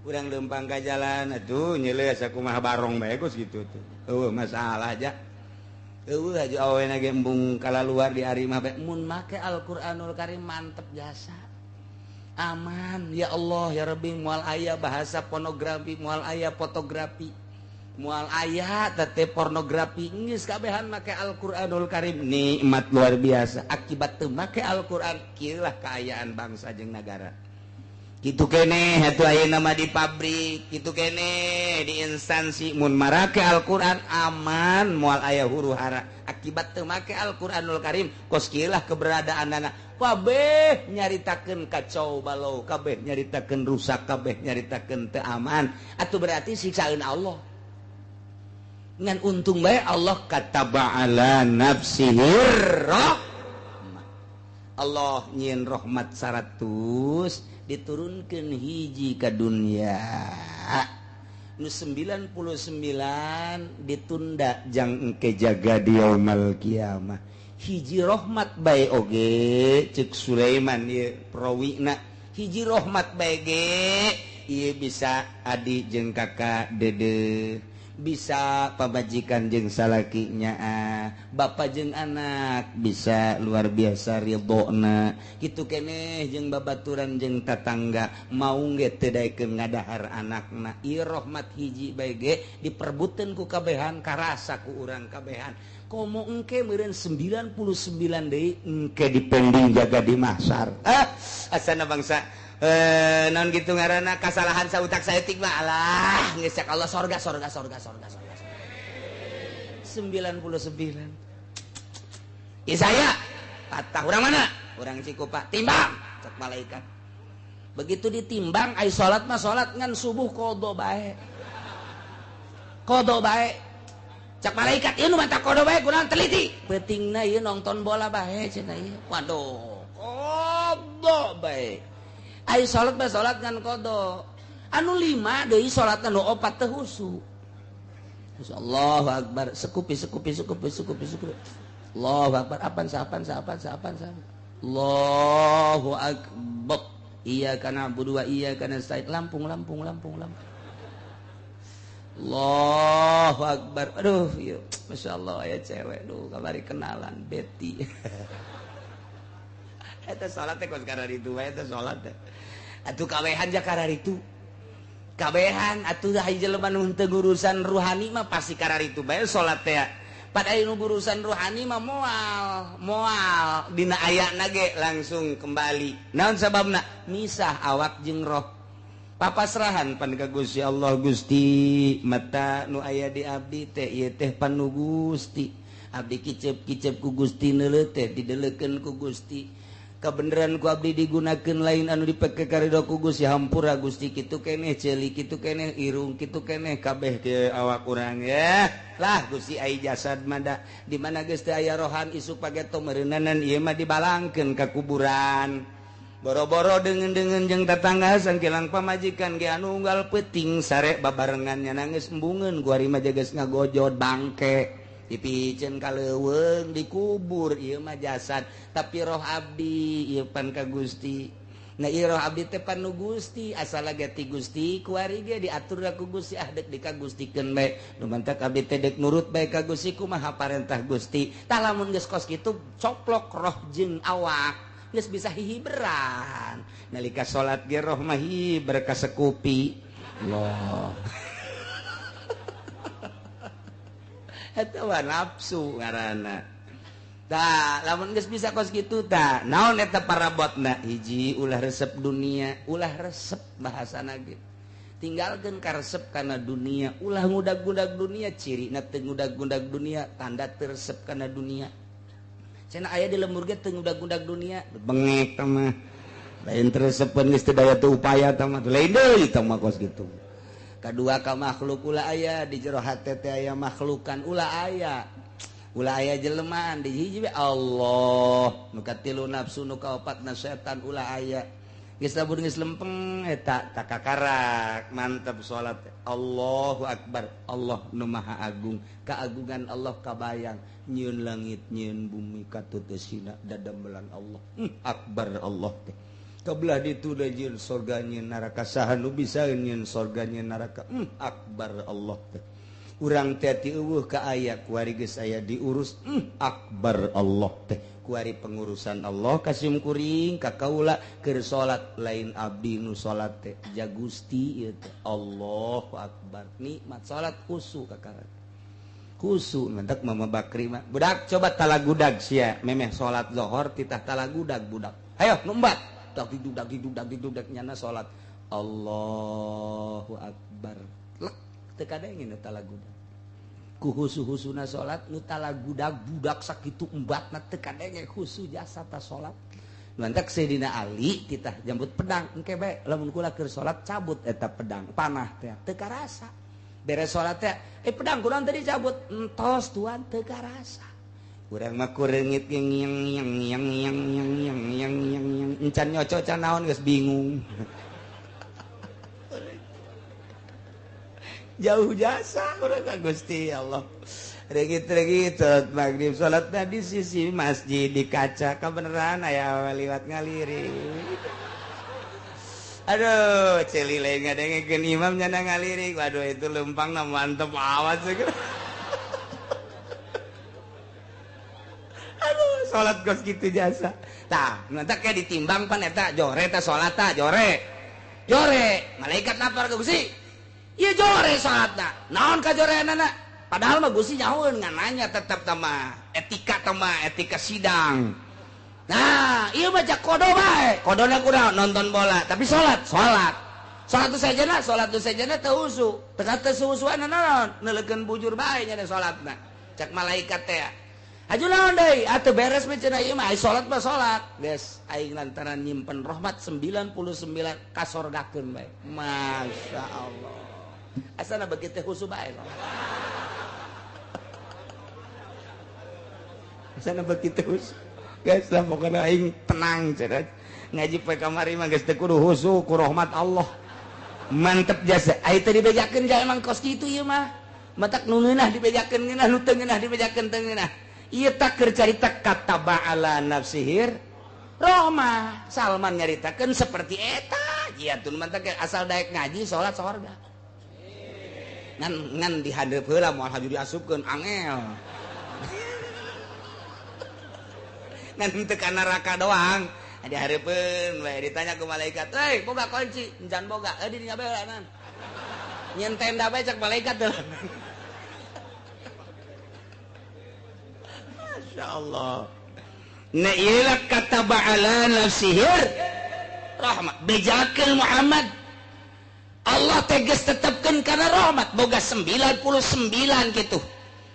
Urang leumpang ka jalan atuh nyeuleuh asa kumaha barong bae geus kitu tuh. Eueuh masalah aja. Eueuh aja awena ge embung kalaluar di ari mah bae mun make Al-Qur'anul Karim mantep jasa. Aman ya Allah ya Rabbi moal aya bahasa pornografi, moal aya fotografi, moal aya teh pornografi geus kabehan make Al-Qur'anul Karim nikmat luar biasa. Akibat teu make Al-Qur'an kieu lah kaayaan bangsa jeung nagara. Kitu keneh atuh ayeuna mah di pabrik, kitu keneh di instansi mun marake Al-Qur'an aman moal aya huru hara. Akibat teu make Al-Qur'anul Karim kos kieu lah keberadaanana. Kabeh nyaritakeun kacau balau, kabeh nyaritakeun rusak, kabeh nyaritakeun teu aman. Atuh berarti siksaeun Allah. Ngan untung bae Allah kataba ala nafsihi rahmah. Allah nyieun rahmat 100 diturunkan hiji ke dunia nu 99 ditunda jang engke jaga di yaumul kiamah. Hiji rahmat bae oge cek Sulaiman ieu prawina hiji rahmat bae ge ieu bisa adi jeung kakak dede, bisa pamajikan jeung salaki nyaah, bapa jeung anak bisa luar biasa ridhona kitu keneh jeung babaturan jeung tatangga mau ge teu daekeun ngadahar anakna. Ieu rahmat hiji bae ge diperbutkeun ku kabehan karasa ku urang kabehan. Komo engke meureun 99 deui engke dipending jaga di mahsyar. Ah asana bangsa non gitu ngaranna kasalahan sautak saeutik mah alah geus cak Allah sorga sorga sorga sorga sorga 99. Isaya patah urang mana? Urang Cikupa timbang cek malaikat. Begitu ditimbang ai salat mah salat ngan subuh qada bae. Qada bae. Cek malaikat ieu nu mata qada bae kunaon teliti. Peutingna ieu nonton bola bae cenah ieu. Waduh, qada bae. Ai salat mah salat ngan qada. Anu 5 deui salatna nu 4 teu husu. Allahu akbar sekupi sekupi sekupi sekupi sekupi. Allahu akbar apan sapan sapan sapan sapan. Allahu akbar. Iyyaka na'budu wa iyyaka nasta'in. Lampung lampung lampung lampung. Allahu akbar. Aduh, yuk. Masya Allah ya cewek, duh kamari kenalan Betty. Eta salat teh kos kararitu bae eta salat teh. Atuh kabehan ja kararitu. Kabehan atuh hiji jelema nu teu urusan ruhani mah pasti kararitu bae salat teh. Pada nu urusan ruhani mah moal, moal dina ayana ge langsung kembali. Naon sababna? Misah awak jeung roh. Papasrahan pan ka Gusti Allah Gusti mata nu aya di abdi teh ieu teh pan nu Gusti. Abdi kicep-kicep ku Gusti neuleuh teh dideleukeun ku Gusti. Kabeneran ku abdi digunakeun lain anu dipake karido ku Gusti hampura Gusti kitu keneh ceuli kitu keneh irung kitu keneh kabeh ke awak urang ya. Lah Gusti ai jasad mah da di mana geus teu aya rohan isuk pageto meureunanan ieu mah dibalangkeun ka kuburan. Boro-boro dengen-dengen jeung tetangga sangkilang pamajikan ge anu unggal peuting sare babarengannya nangis embungeun ku ari mah geus ngagojot bangke dipiceun ka leuweung dikubur ieu mah jasad tapi roh abdi ieu pan ka Gusti. Nah ieu roh abdi teh pan nu Gusti asal ge ti Gusti ku ari ge diatur ku Gusti ah deuk dikagustikeun bae nu mantak abdi teh deuk nurut bae ka Gusti kumaha parentah Gusti. Tah lamun geus kos kitu coplok roh jeung awak geus bisa hihiberan nalika salat ge roh mah hiber ka sekupi Allah. Eta mah nafsu ngaranna. Tah lamun geus bisa kos kitu tah naon eta parabotna hiji ulah resep dunia ulah resep bahasana ge tinggalkeun karesep kana dunia ulah ngudag-ngudag dunia cirina teu ngudag-ngudag dunia tanda teu resep kana dunia. Cenah aya di lembur ge teu ngudag-ngudag dunia bengek tah mah lain teresepeun geus teu daya teu upaya tah mah lain deui tah mah kos kitu. Kadua ka makhluk ulah aya di jero hate teh aya makhlukan ulah aya ulah aya jelemaan di hiji we Allah nu katilu nafsu nu kaopatna setan ulah aya geus lamun geus lempeng eta takakarak mantep salat Allahu akbar Allah nu maha agung keagungan Allah kabayang nyieun langit nyieun bumi katutesina dadamelan Allah akbar Allah teh kabelah ditu da nyieun sorga nyieun neraka saha nu bisa nyieun sorga nyieun neraka akbar Allah teh urang teh ti eueuh ka aya kuari geus aya diurus akbar Allah teh kuari pengurusan Allah kasim kuring ka kaula keur salat lain abdi nu salat teh ja Gusti ieu teh Allahu akbar nikmat salat khusu kakara khusu mantak Mama Bakri mah budak coba talagudag sia memeh salat zuhur titah talagudag budak hayo numbat dak didudak didudak didudak nyana salat Allahu akbar lek teu kadengin talagudag ku husu-husuna salat nu talagudag budak sakitu embatna teu kadenge khusu jasa ta salat. Lantak Sayyidina Ali titah jambut pedang engke bae lamun kula keur salat cabut eta pedang panah teh teu karasa. Beres salat teh pedang kurang tadi cabut entos tuan teu karasa. Urang mah kureungit ge ngiang ngiang ngiang ngiang ngiang ngiang ngiang ngiang ngiang encan nyoco can naon geus bingung. Jauh jasa urang ka Gusti Allah. Regit-regit salat maghrib salatna di sisi masjid di kaca kabeneran aya liwat ngalirik. Aduh, ceuli lain ngadengekeun imam nyana ngalirik. Waduh itu lempangna mantep amat segera. Aduh, salat kos kitu jasa. Tah, mantak ke ditimbang pan eta jore teh salat ta jore. Jore, malaikat lapor ke Gusti. Ieu jore salatna. Naon kajoreanana? Padahal mah Gusti nyahoeun ngan nanya tetep tah mah etika tah mah etika sidang. Nah, ieu mah jak kodo bae. Kodona kunaon nonton bola, tapi salat, salat. Salat tu sajana, salat tu sajana teu husu. Teu teu suhusuan naon? Neuleukeun bujur bae nya salatna. Cak malaikat teh. Aju naon deui? Atuh beres mah cenah ieu mah ai salat mah salat. Geus aing lantaran nyimpen rahmat 99 kasorgakeun bae. Masya Allah. Asana begitu khusu bae. Asana begitu khusu. Guys lah pokoknya aing tenang cenah. Ngaji poe kamari mah geus teu kudu khusu ku rahmat Allah. Mantep jasa. Ai teu dibejakeun ja emang kos kitu ieu mah. Matak nu ngeunah dibejakeun ngeunah, nu teu ngeunah dibejakeun teu ngeunah. Ieu tah keur carita kataba ala nafsihir Roma. Salman nyaritakeun seperti eta. Ieu tun mantak asal daek ngaji salat sorga. Ngan ngan dihadeup heula moal haju diasupkeun angel. Ngan teu ka neraka doang. Dihareupeun bae ditanya ku malaikat, "Hei, boga kunci?" "Encan boga." "Eh, di dinya bae heula." Nyen tenda bae cek malaikat teh. Masya Allah. Nah iyalah kata ba'ala nafsihir rahmat. Bejakeun Muhammad. Allah tegas tetapkan karena rahmat boga 99 gitu.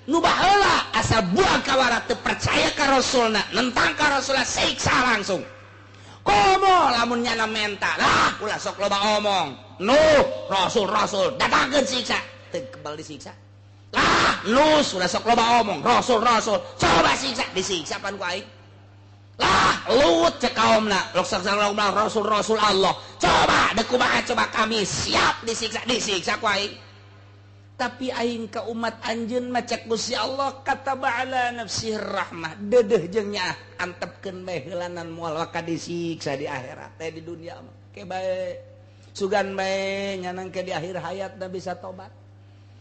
Nu baheula asal buah kawara teu percaya ka Rasulna, nentang ka Rasulna siksa langsung. Komo lamun nyana menta lah ulah sok loba omong. Nu Rasul Rasul datangkeun siksa, teu kebal disiksa. Lah nu ulah sok loba omong, Rasul Rasul coba siksa, disiksa pan ku aing. Lah Lut cek kaumna, lok sok loba Rasul Rasul Allah. Coba deuk kumaha coba kami siap disiksa, disiksa ku aing. Tapi aing ka umat anjeun mah cek Gusti Allah kataba ala nafsihi rahmah. Dedeuh jeung nyaah antepkeun bae heulanan moal waka disiksa di akhirat teh di dunia mah. Ke bae sugan bae nyanang ke di akhir hayat da bisa tobat.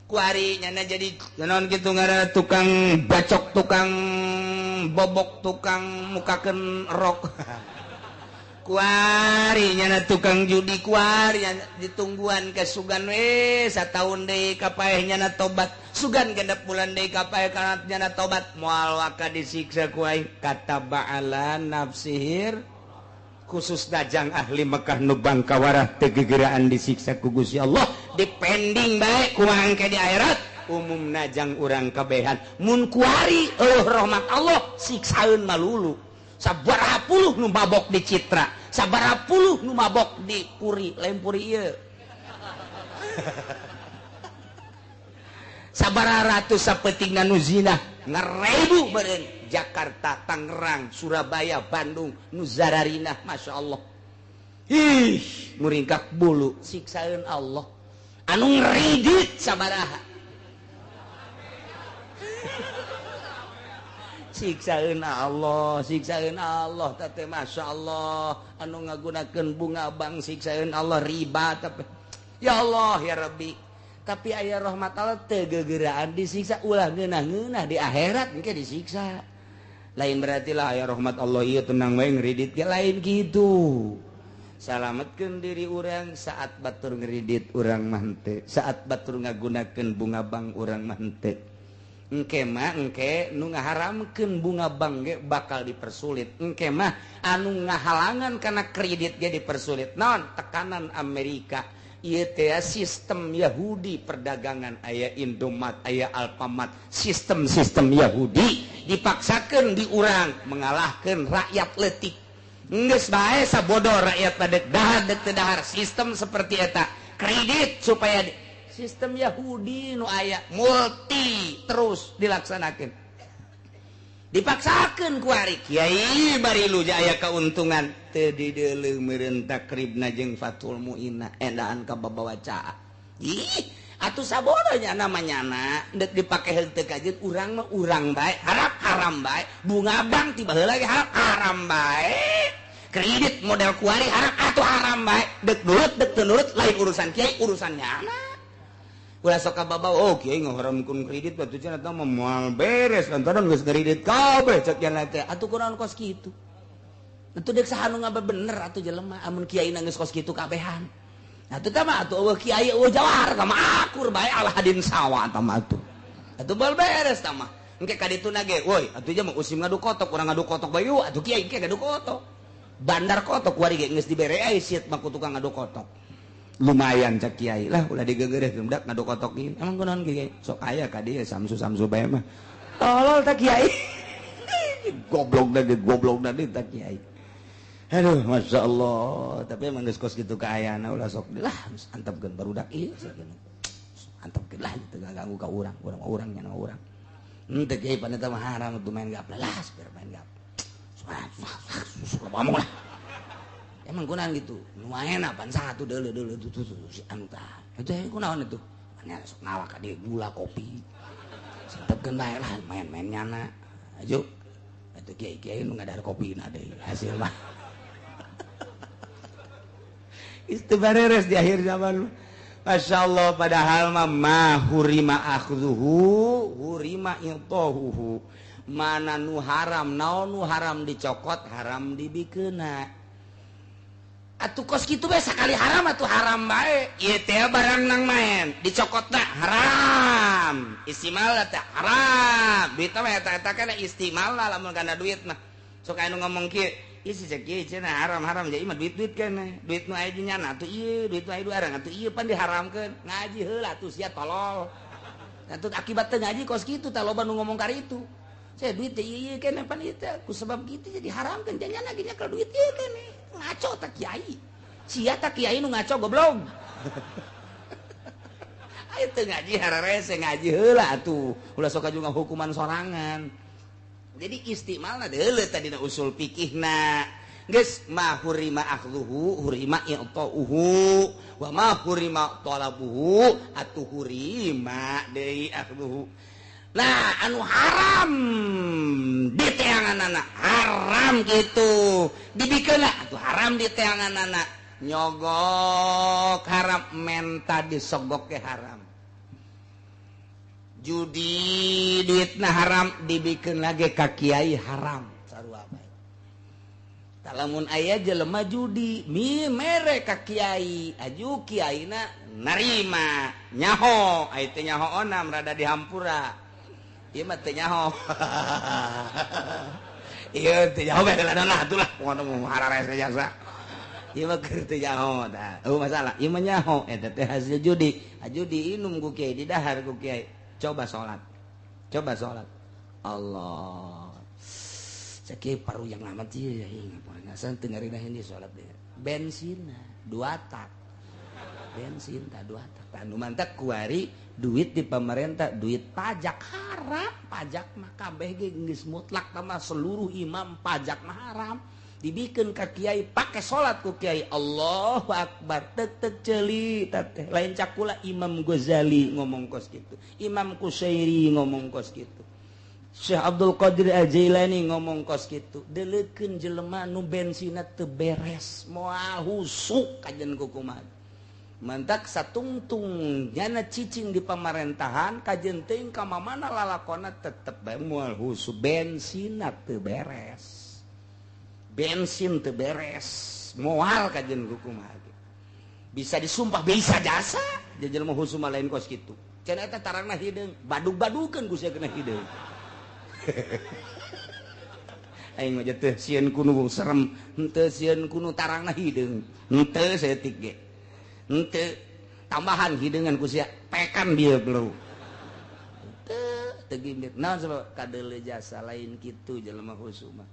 Kuari nyana jadi naon kitu ngaranna tukang bacok, tukang bobok, tukang mukakeun rok. Kuari nyana tukang judi, kuari nyana ditungguan ke sugan we sataun deui ka paeh nyana tobat, sugan genep bulan deui ka paeh kana nyana tobat, moal waka disiksa ku aing. Kataba ala nafsihir khusus dajang ahli Mekah nu bangkawarah teu gegeraan disiksa ku Gusti Allah, dipending bae kumaha engke di akhirat umumna jang urang kabehan. Mun kuari eueuh rahmat Allah siksaeun malulu. Sabaraha puluh nu mabok di Citra, sabaraha puluh nu mabok di Puri, lain Puri ieu. Sabaraha ratus sapetingna nu zina, ngarebu meureun Jakarta, Tangerang, Surabaya, Bandung, nu zararinah, Masya Allah. Ih, muringkak bulu siksaeun Allah. Anu ngridit sabaraha. Siksaeun Allah, siksaeun Allah teh Masya Allah. Anu ngagunakeun bunga bank siksaeun Allah, riba tapi ya Allah ya Rabbi. Tapi aya rahmat Allah teu gegeraan disiksa, ulah ngeunah-ngeunah di akhirat engke disiksa. Lain berarti lah aya rahmat Allah ieu tenang bae ngridit ge lain kitu. Salametkeun diri urang saat batur ngridit urang mah henteu, saat batur ngagunakeun bunga bank urang mah henteu. Engke mah engke nu ngaharamkeun bunga bank ge bakal dipersulit. Engke mah anu ngahalangan kana kredit ge dipersulit. Naon tekanan Amerika ieu teh sistem Yahudi perdagangan, aya Indomaret, aya Alfamart, sistem-sistem Yahudi dipaksakeun di urang mengalahkeun rakyat leutik. Geus bae sabodo rakyat pada dahar deuk teu dahar sistem seperti eta. Kredit supaya sistem Yahudi nu aya multi terus dilaksanakeun. Dipaksakeun ku ari kiai bari lu aya keuntungan teu dideuleu meureun takribna jeung Fathul Muinna endaan ka babawa caa. Ih, atuh sabodo nya namanya na deuk dipake henteu kajeun urang mah urang bae, harap haram bae, bunga bank ti baheula ge harap haram bae. Kredit model kuari harap atuh haram bae, deuk nurut deuk teu nurut lain urusan kiai, urusan nyana. Ulah sok ka babawa, oh kiai ngaharamkeun kredit batu cenah tah mah moal beres lantaran geus kredit kabeh cek nya teh. Atuh kunaon kos kitu? Atuh deuk saha nu ngabener atuh jelema amun kiai na geus kos kitu kabehan. Atuh tah mah atuh eueuh kiai eueuh jawar tah mah akur bae Aladin sawa tah mah atuh. Atuh bal beres tah mah. Engke ka dituna ge, woi atuh nya mah usim ngadu kotok, urang ngadu kotok bae yeuh atuh kiai engke ngadu kotok. Bandar kotok kuari ge geus dibere ai siet mah ku tukang ngadu kotok. Lumayan cek kiai lah ulah digegereh budak ngadu kotok ieu. Emang kunaon kiai? Sok aya ka dieu samsu-samsu bae mah. Tolol tah kiai. Goblok da goblok da tah kiai. Aduh Masya Allah. Tapi emang geus kos kitu kaayana ulah sok lah antepkeun barudak ieu antepkeun lah teu ganggu ka urang, urang mah urang nya urang. Henteu kiai pan eta mah haram atuh main gaplah lah biar main gap. Ngomong lah. Emang kunaon gitu? Lumayan apaan satu deuleu deuleu tuh si anu tah. Itu kunaon itu? Nya sok nawak ka dieu gula kopi. Santepkeun bae lah main-main nyana. Aju atuh kiai-kiai nu ngadahar kopina deui hasil mah. Itu bareres di akhir zaman. Masya Allah, padahal mah ma hurima akhdhuhu hurima intahuhu. Mana nu haram, naon nu haram dicokot, haram dibikeuna. Atuh kos kitu bae sakali haram atuh haram bae. Ieu teh barang nang main, dicokotna haram. Istimal teh haram. Duit mah eta-eta kana istimal lah lamun kana duit mah. Sok anu ngomong kieu, isi cek ieu cenah haram-haram jadi mah duit-duit kana. Duit nu aya nyana atuh ieu, duit nu aya arang atuh ieu pan diharamkeun. Ngaji heula atuh sia tolol. Atuh akibat teu ngaji kos kitu tah loba nu ngomong karitu. Saya duit teh ieu kana pan ieu teh ku sebab kitu jadi haramkeun janyana ge nyekel duit ieu kana. Ngaco tak kiai. Sia tak kiai nu ngaco goblok. Ayo teu ngaji hararese ngaji heula atuh. Ulah sok juga hukuman sorangan. Jadi istimalna deuleu tadina usul fikihna. Geus ma hurima akhdhuhu hurima i'tauhu wa ma hurima talabuhu atuh hurima deui akhdhuhu. Nah anu haram di teanganana haram gitu dibikeun atuh haram di teanganana nyogok haram menta disogok ke haram judi duitna haram dibikeun lagi ka kiai haram sarua bae. Lamun aya jelema judi mi mere ka kiai aju kiaina narima nyaho aya teh nyaho onam rada dihampura ieu mah teu nyaho. Ieu teu nyaho bae lah atuh lah ngono hararese jasa. Ieu mah keur teu nyaho tah. Eueuh masalah ieu mah nyaho eta teh hasil judi. Aju diinum ku kiai didahar ku kiai. Coba salat. Coba salat. Allah. Cek kiai paru yang amat ieu ngasan teu ngarina ini salat deui. Bensinna 2 tak. Bensin tak 2 tak. Anu mantak kuari duit di pemerintah, duit pajak haram, pajak mah kabeh ge geus mutlak mah seluruh imam pajak mah haram. Dibikeun ka kiai pake salat ku kiai Allahu akbar tek tek ceuli teh lain cakula Imam Ghazali ngomong kos kitu, Imam Kusyairi ngomong kos kitu, Syekh Abdul Qadir Al-Jailani ngomong kos kitu. Deleukeun jelema nu bensinna teu beres moal husuk kajen kukumaha. Mantak satungtung nyana cicing di pemerintahan kajen teuing ka mamana lalakona tetep bae moal husuk bensinna teu beres. Bensin teu beres moal kajen kukumaha. Bisa disumpah bisa jasa jelema husuk mah lain kos kitu. Cenah eta tarangna hideung badug-badukeun ku sia kena hideung. Aing mah teu sieun kunu serem, henteu sieun kunu tarangna hideung. Henteu saeutik ge. Henteu tambahan hideungan ku sia pekan dia bro. Teu teu gimbit. Naon sebab kadeuleu jasa lain kitu jelema husuk mah.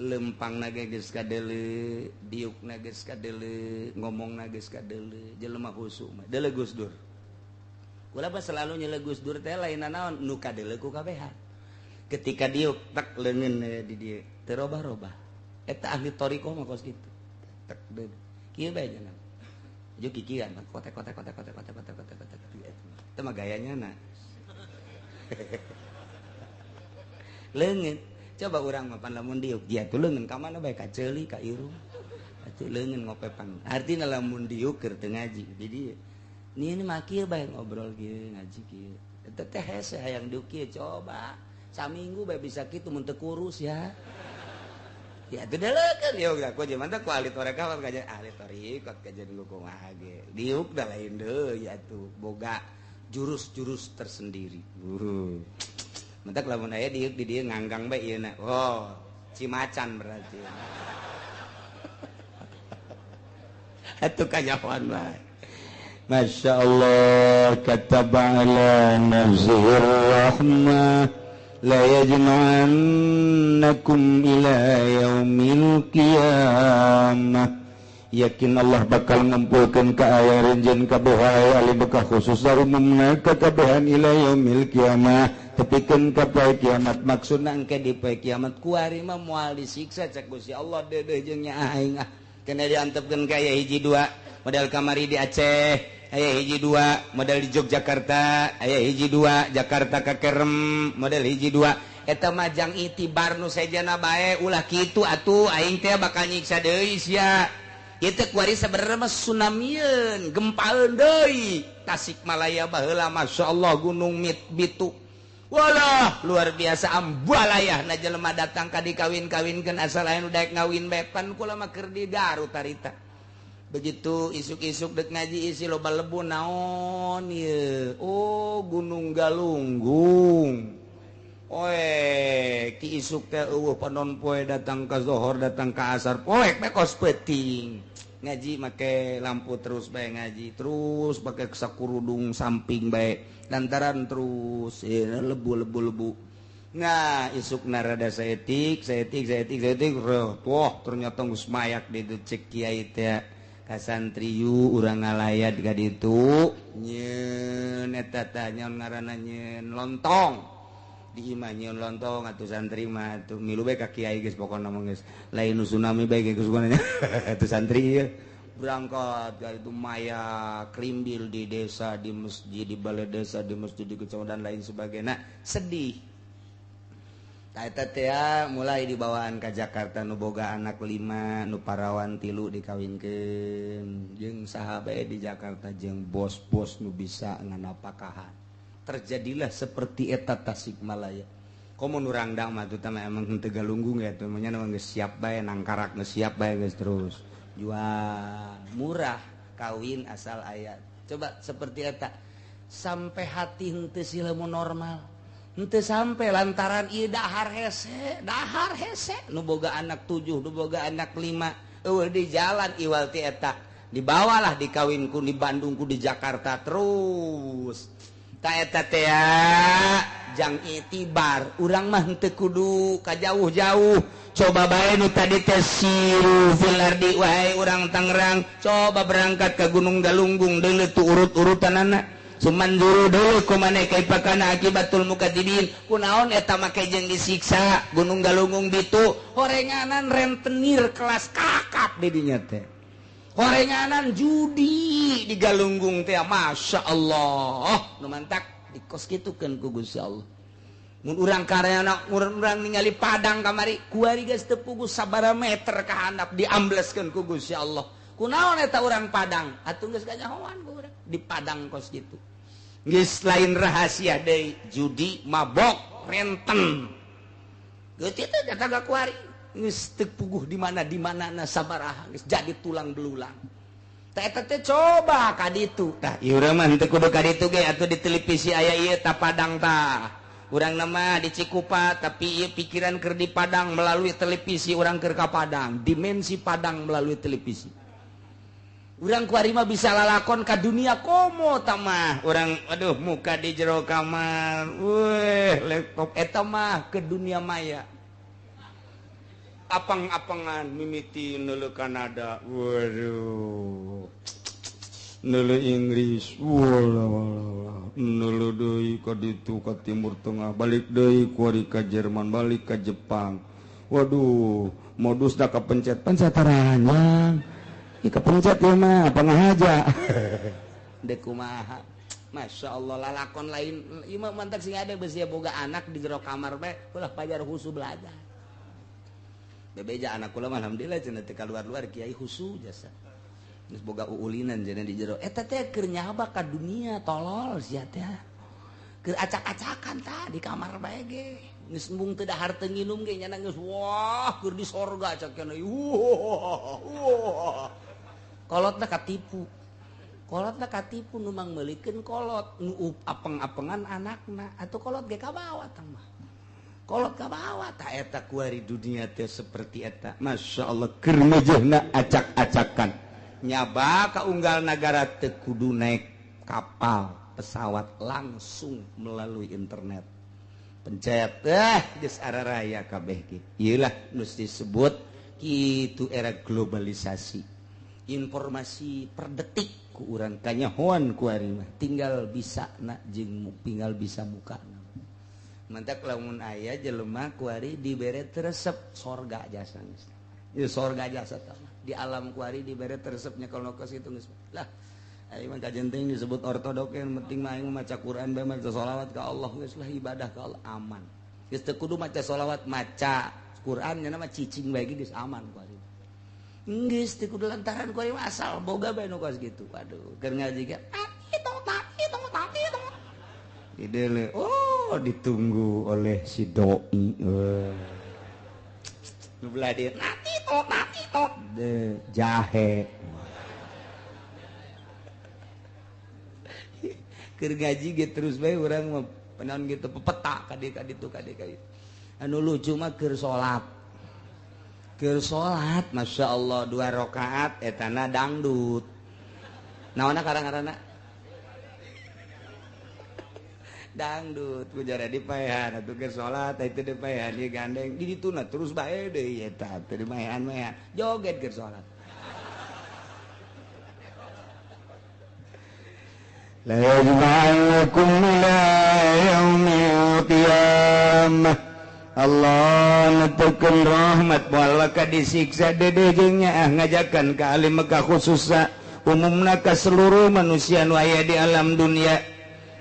Lempangna ge geus kadeuleu, diukna geus kadeuleu, ngomongna geus kadeuleu, jelema husuk mah. Deuleu Gus Dur. Kula mah selalu nyeleu Gus Dur teh lain naon nu kadeuleu ku kabehan. Ketika diuk tek leungeun di dieu teu robah-robah. Eta ahli thariqah mah kos kitu. Tek deui. Kieu bae nya. Aju kikian kotek kotek kotek kotek kotek kotek kotek kotek. Eta mah gayanya na. Leungeun coba urang mah pan lamun diuk dia tuh leungeun ka mana bae ka ceuli ka irung. Atuh leungeun ngopepan. Artina lamun diuk keur teu ngaji di dieu. Ni mah kieu bae ngobrol kieu ngaji kieu. Eta teh hese hayang diuk kieu coba. Saminggu bae bisa kitu mun teu kurus ya. Ya teu deleukeun ieu geus ku jeung mantap ku ahli tarekat kajian ahli tarekat kajian kumaha ge. Diuk da lain deui atuh boga jurus-jurus tersendiri. Mentak lamun aya diuk di dieu nganggang bae ieu na. Oh, cimacan berarti. Atuh kanyahoan bae. Masya Allah kataba ala nafsihi rahmah la yajma'annakum ila yaumil qiyamah. Yakin Allah bakal ngumpulkeun ka aya renjen kabehan ali bekah khusus umumna ka kabehan ila yaumil qiyamah tepikeun ka poe kiamat. Maksudna engke di poe kiamat kuari mah moal disiksa cek Gusti Allah deudeuh jeung nya aing ah kena diantepkeun ka aya hiji dua model kamari di Aceh Aya hiji dua model di Yogyakarta, aya hiji dua Jakarta ka Kerem model hiji dua. Eta mah jang itibar nu sejana bae, ulah kitu atuh, aing teh bakal nyiksa deui sia. Ieu teh kuari sabenerna mah tsunamieun, gempaeun deui. Tasikmalaya baheula masyaallah gunung Bitu. Walah, luar biasa ambalayah na jelema datang ka dikawin-kawinkeun asal aya nu daek ngawin bae, pan kula mah keur di Garut harita. Begitu isuk-isuk dek ngaji isi loba lebu naon ieu. Oh, Gunung Galunggung. Oe, ki isuk teh eueuh panon poe datang ka zohor, datang ka asar, poek bae kos peuting. Ngaji make lampu terus bae ngaji, terus pake sakurudung samping bae. Lantaran terus lebu-lebu-lebu. Nah, isuk narada saetik, saetik, saetik, saetik, wah ternyata geus mayak di cek kiai teh. Kasantriyu urang ngalayat ka ditu nyeun eta tah nyaon ngaranna nyeun lontong di imah nyeun lontong atuh santri mah atuh milu bae ka kiai geus pokona mah geus lain nu tsunami bae geus pokona atuh santri ieu berangkat ka itu maya krimbil di desa, di masjid, di balai desa, di masjid, di kecamatan dan lain sebagainya. Sedih. Eta teh mulai dibawaan ka Jakarta nu boga anak 5 nu parawan 3 dikawinkeun jeung saha bae di Jakarta jeung bos-bos nu bisa nganapakahan. Terjadilah seperti eta Tasikmalaya. Komo nu rangdang mah teh emang henteu galunggung ya teh nya geus siap bae nangkarak geus siap bae geus terus jual murah kawin asal aya. Coba seperti eta sampai hati henteu silemu normal. Henteu sampai lantaran ieu dahar hese nu boga anak 7, nu boga anak 5, eueuh di jalan iwal ti eta dibawalah dikawin ku di Bandung ku di Jakarta terus. Ta eta teh jang itibar urang mah henteu kudu ka jauh-jauh. Coba bae nu tadi teh siru fil ardi wahai urang Tangerang, coba berangkat ke Gunung Galunggung deuleu tu urut-urutanana. Sumanjuru dulu kumane kaifa kana akibatul mukadzibin kunaon eta make jeung disiksa Gunung Galunggung ditu horenganan rentenir kelas kakap di dinya teh horenganan judi di Galunggung teh Masya Allah nu mantak dikos kitukeun ku Gusti Allah. Mun urang karyana urang ningali Padang kamari kuari geus teu puguh sabaraha meter ka handap diambleskeun ku Gusti Allah. Kunaon eta urang Padang atuh geus kanyahoan ku urang di Padang kos kitu. Geus lain rahasia deui judi mabok renten geus teh eta kuari geus teu puguh di mana na sabaraha geus jadi tulang belulang. Tah eta teh coba ka ditu tah ieu urang mah henteu kudu ka ditu ge atuh di televisi aya ieu ta Padang tah urang nama di Cikupa tapi ieu pikiran keur di Padang melalui televisi urang keur ka Padang dimensi Padang melalui televisi. Urang kuari mah bisa lalakon ka dunia komo tamah urang aduh muka di jero kamar weh laptop eta mah ke dunia maya apang-apangan mimiti neuleuh Kanada waduh neuleuh Inggris walah neuleuh deui ka ditu ka Timur Tengah balik deui kuari ka Jerman balik ka Jepang waduh modusna kapencet pencet taranjang. Ih kepencet ya mah apa ngahaja dek kumaha Masya Allah lalakon lain ieu mah mantak sing ada beusi boga anak di jero kamar bae ulah pajar husu belajar bebeja anak kula mah alhamdulillah cenah teu kaluar-luar kiai husu jasa geus boga uulinan cenah di jero eta teh keur nyaba ka dunia tolol sia teh keur acak-acakan tah di kamar bae ge geus embung teu dahar teu nginum ge nyana geus wah keur di sorga cak cenah wah wah kolotna katipu kolotna katipu nu mangmeulikeun kolot nu apeng-apengan anakna atuh kolot ge kabawa tah mah kolot kabawa tah eta kuari dunia teh seperti eta Masya Allah keur mejehna acak-acakan nyaba ka unggal nagara teu kudu naik kapal pesawat langsung melalui internet pencet geus araraya kabeh ge ieu lah nu disebut kitu era globalisasi informasi per detik ku urang kanyahoan ku ari mah tinggal bisa na jeung tinggal bisa muka mantak lamun aya jelema ku ari dibere resep sorga jasa geus. Ieu sorga jasa tah di alam ku ari dibere resepnya kalau kos itu geus lah. Aing mah kajen teuing disebut ortodok, yang penting mah aing maca Quran bae, maca sholawat ka Allah, geus lah ibadah ka Allah aman. Geus teu kudu maca sholawat, maca Quran nya mah cicing bae geus aman ku aing. Geus teu kudu lantaran ku aing asal boga bae nu kos kitu. Waduh, keur ngaji ge ide, oh, ditunggu oleh si doi. Nu belah dieu nati tot nati tot de jahe. Keur ngaji ge terus bae urang mah penaon gitu pepeta ka dieu ka ditu ka dieu ka dieu. Anu lucu mah keur salat. Keur salat masyaallah 2 rakaat etana dangdut. Naonna karang-karana? Dangdut ku jara dipaehan atuh keur salat itu dipaehan ieu gandeng di dituna terus bae deui eta teu dimaehan-maehan joget keur salat. La yajma'ukum ila yaumil qiyamah. Allah netekeun rahmat moal ka disiksa dede jeung nyaah ngajakan ka ahli Mekah khususna umumna ka seluruh manusia nu aya di alam dunia.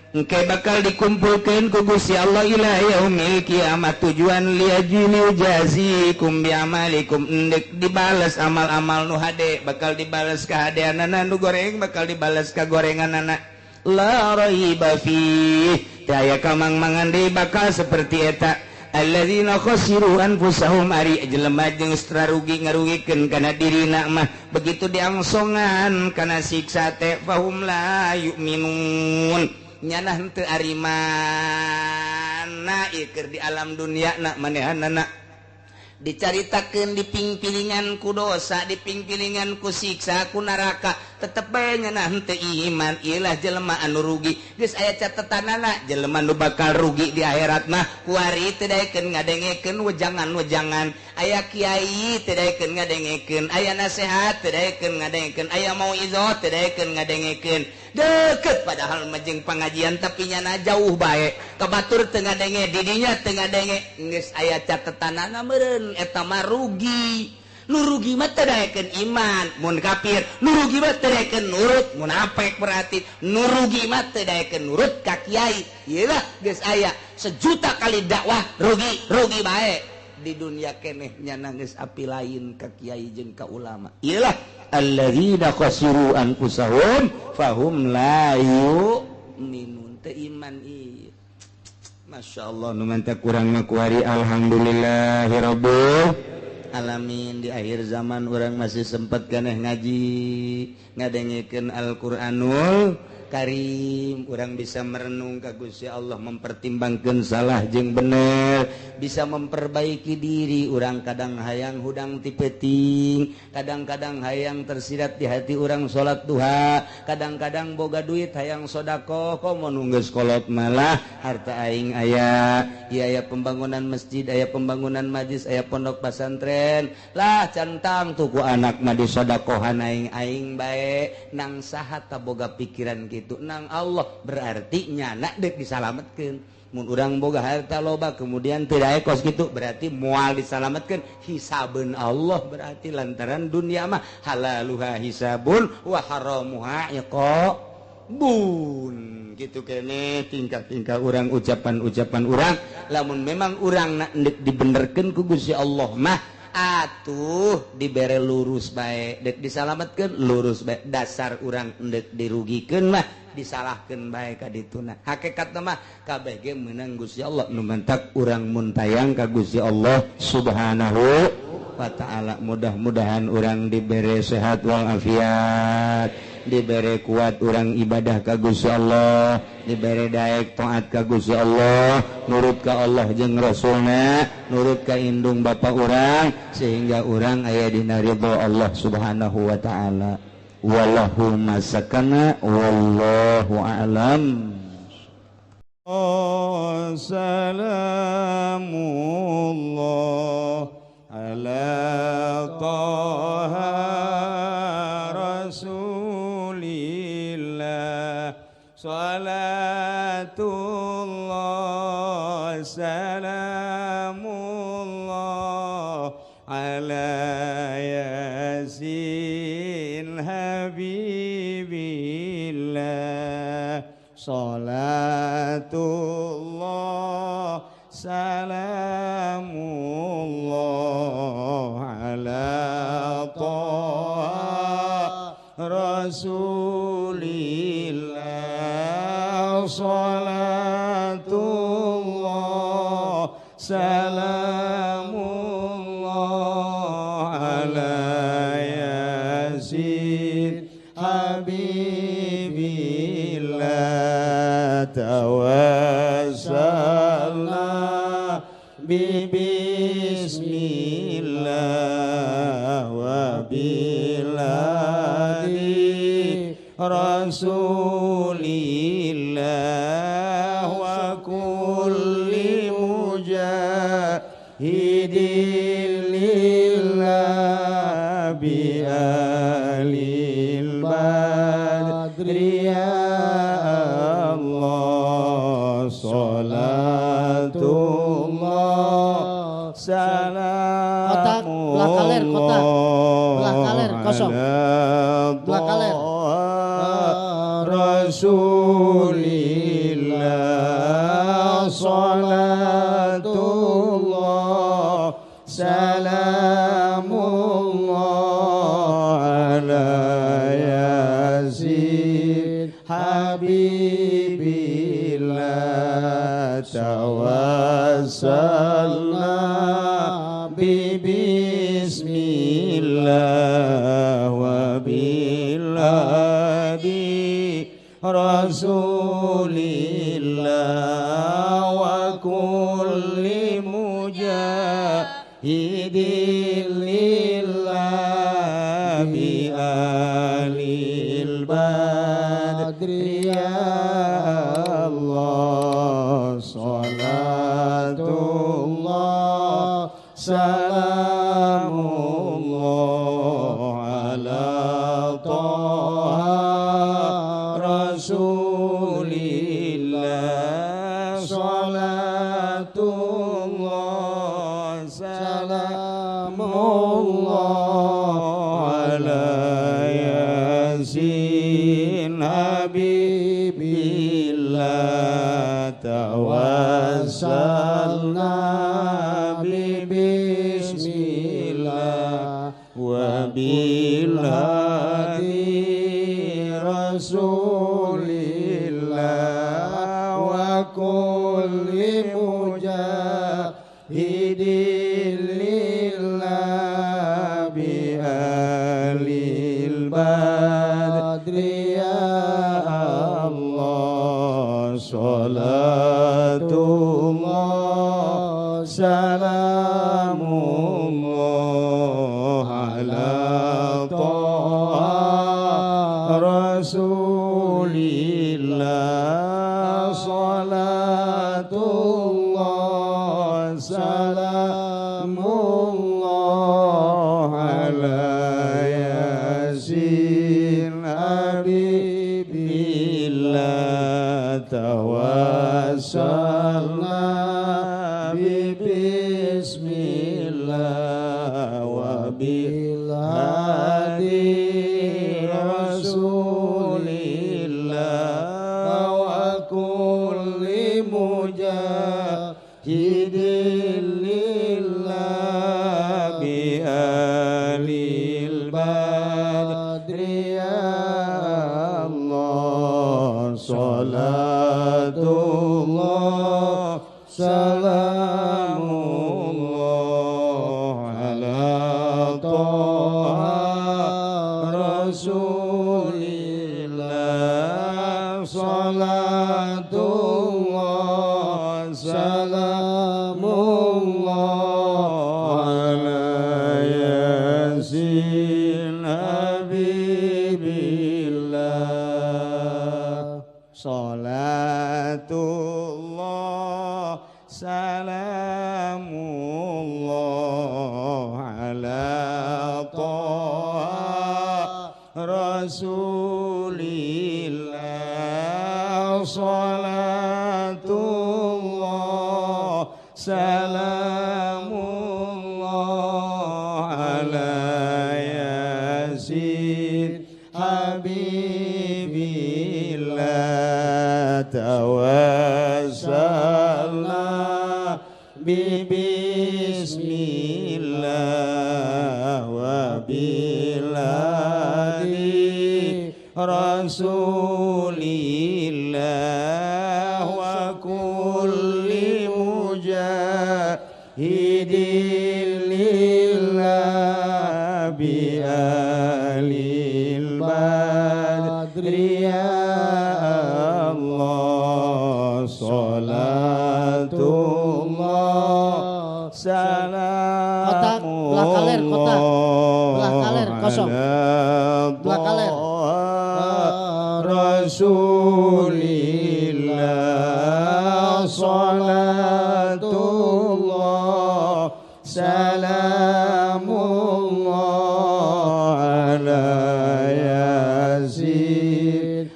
Engke bakal dikumpulkeun ku Gusti Allah ila yaumil kiamat tujuan liajili jazikum bi amalikum, endek dibales amal-amal nu hade, bakal dibales kahadeanana nu goreng, bakal dibales ka gorenganana. La raiba fi, teu aya kamang-mangan deui bakal seperti eta. Alladzina khasiru anfusahum, ari jelema jeung rugi ngarugikeun kana dirina mah begitu diangsongan kana siksa teh fahum la yu'minun. Nyanah henteu arimana ieu keur di alam dunia na manehanana dicaritakeun dipingpilingan ku dosa, dipingpilingan ku siksa, ku neraka, tetep bae nyanah henteu iman. Ieu lah jelema anu rugi. Geus aya catetanana jelema nu bakal rugi di akhirat mah kuari teu daekeun ngadengekeun wejangan-wejangan, aya kiai teu daekeun ngadengekeun, aya nasehat teu daekeun ngadengekeun, aya mauizah teu daekeun ngadengekeun. Deket padahal mah jeung pangajian tapi nyana jauh bae, kabatur teu ngadenge, didinya teu ngadenge, geus aya catetanana meureun eta mah rugi. Nu rugi mah teu daekeun iman mun kafir, nu rugi mah teu daekeun nurut munafik, berarti nu rugi mah teu daekeun nurut ka kiai. Ieu lah geus aya sejuta kali dakwah rugi, rugi bae di dunia keneh nyana geus api lain ka kiai jeung ka ulama. Ieu lah alladzina khasiru anfusahum fahum la yu'minun, teu iman ieu. Masya Allah nu mantap kurang mah kuari alhamdulillahirabbil alamin. Di akhir zaman orang masih sempat keneh ngaji, ngadengekeun Al-Qur'anul Karim, orang bisa merenung ka Gusti Allah, mempertimbangkeun salah jeung bener, bisa memperbaiki diri. Urang kadang hayang hudang ti peuting, kadang-kadang hayang tersirat di hati urang salat duha, kadang-kadang boga duit hayang sedekah, komo nu geus kolot malah harta aing aya, ieu aya pembangunan masjid, aya pembangunan majlis, aya pondok pesantren, lah centang tuh ku anak mah disodakohan aing aing bae. Nang saha ta boga pikiran gitu? Nang Allah, berarti nyana dek disalametkeun. Mun urang boga harta loba kemudian teu daek kos kitu, berarti moal disalametkeun, hisabeun Allah berarti, lantaran dunia mah halaluha hisabun wa haramuha iqabun. Gitu kene tingkah-tingkah urang, ucapan-ucapan urang, lamun memang urang nak dek dibenerkeun ku Gusti Allah mah atuh dibere lurus bae, dek disalametkeun lurus bae, dasar urang endek dirugikeun mah disalahkeun bae ka dituna. Hakikatna mah kabeh ge meunang Gusti Allah, nu mantak urang mun tayang ka Gusti Allah Subhanahu wa ta'ala. Mudah-mudahan urang dibere sehat walafiat, dibere kuat urang ibadah ka Gusti Allah, dibere daek taat ka Gusti Allah, nurut ka Allah jeung Rasulna, nurut ka indung bapa urang, sehingga urang aya dina ridho Allah Subhanahu wa ta'ala. Wallahu masakana wallahu a'lam. Salamullah ala Taha Rasulillah, salatullah salamullah ala Yasin Habibillah. Habibillah. Salatullah salamullah ala Taha Rasulillah. Salatullah salamullah ala Yasin Habibillah. Tawassalna bi bismillah wa biladi Rasulillah wa kulli mujahidin lillah bi ahlil badri ya Allah. Salatullah salamullah kotak belah kaler, kotak belah kaler kosong belah kaler Rasulillah. Salatullah salamullah ala Yasin Habibillah. Tawassalna bi bismillah wa biladi Rasulillah wa kulli mujahidin lillah bi ahlil badri ya Allah. Salatullah salamullah ala Taha Rasulillah. Salatullah salamullah ala Yasin Habibillah. Tawassalna bi bismillah wa bilhadi Rasulillah wa kulli mujahidin lillah bi ahlil badri ya Allah. Salatullah salamullah ala Taha Rasulillah. Salatullah salamullah ala Yasin Habibillah. Tawassalna bi bismillah wa bilhadi Rasulillah wa kulli mujahidin lillah bi ahlil badri ya Allah. Salatullah salamullah ala Taha Rasulillah. Salatullah salamullah ala Yasin Habibillah. Salatullah salamullah ala Taha Rasulillah. Salatullah salamullah ala Yasin Habibillah. Habibillah tawassalna bi bismillah wa biladi Rasulillah wa kulli mujahidin lillah bi ahlil badri ya Allah salatullah salamullah kotak belah kaler kotak belah kaler kosong belah kaler Rasulillah salatullah salamullah ala Yasin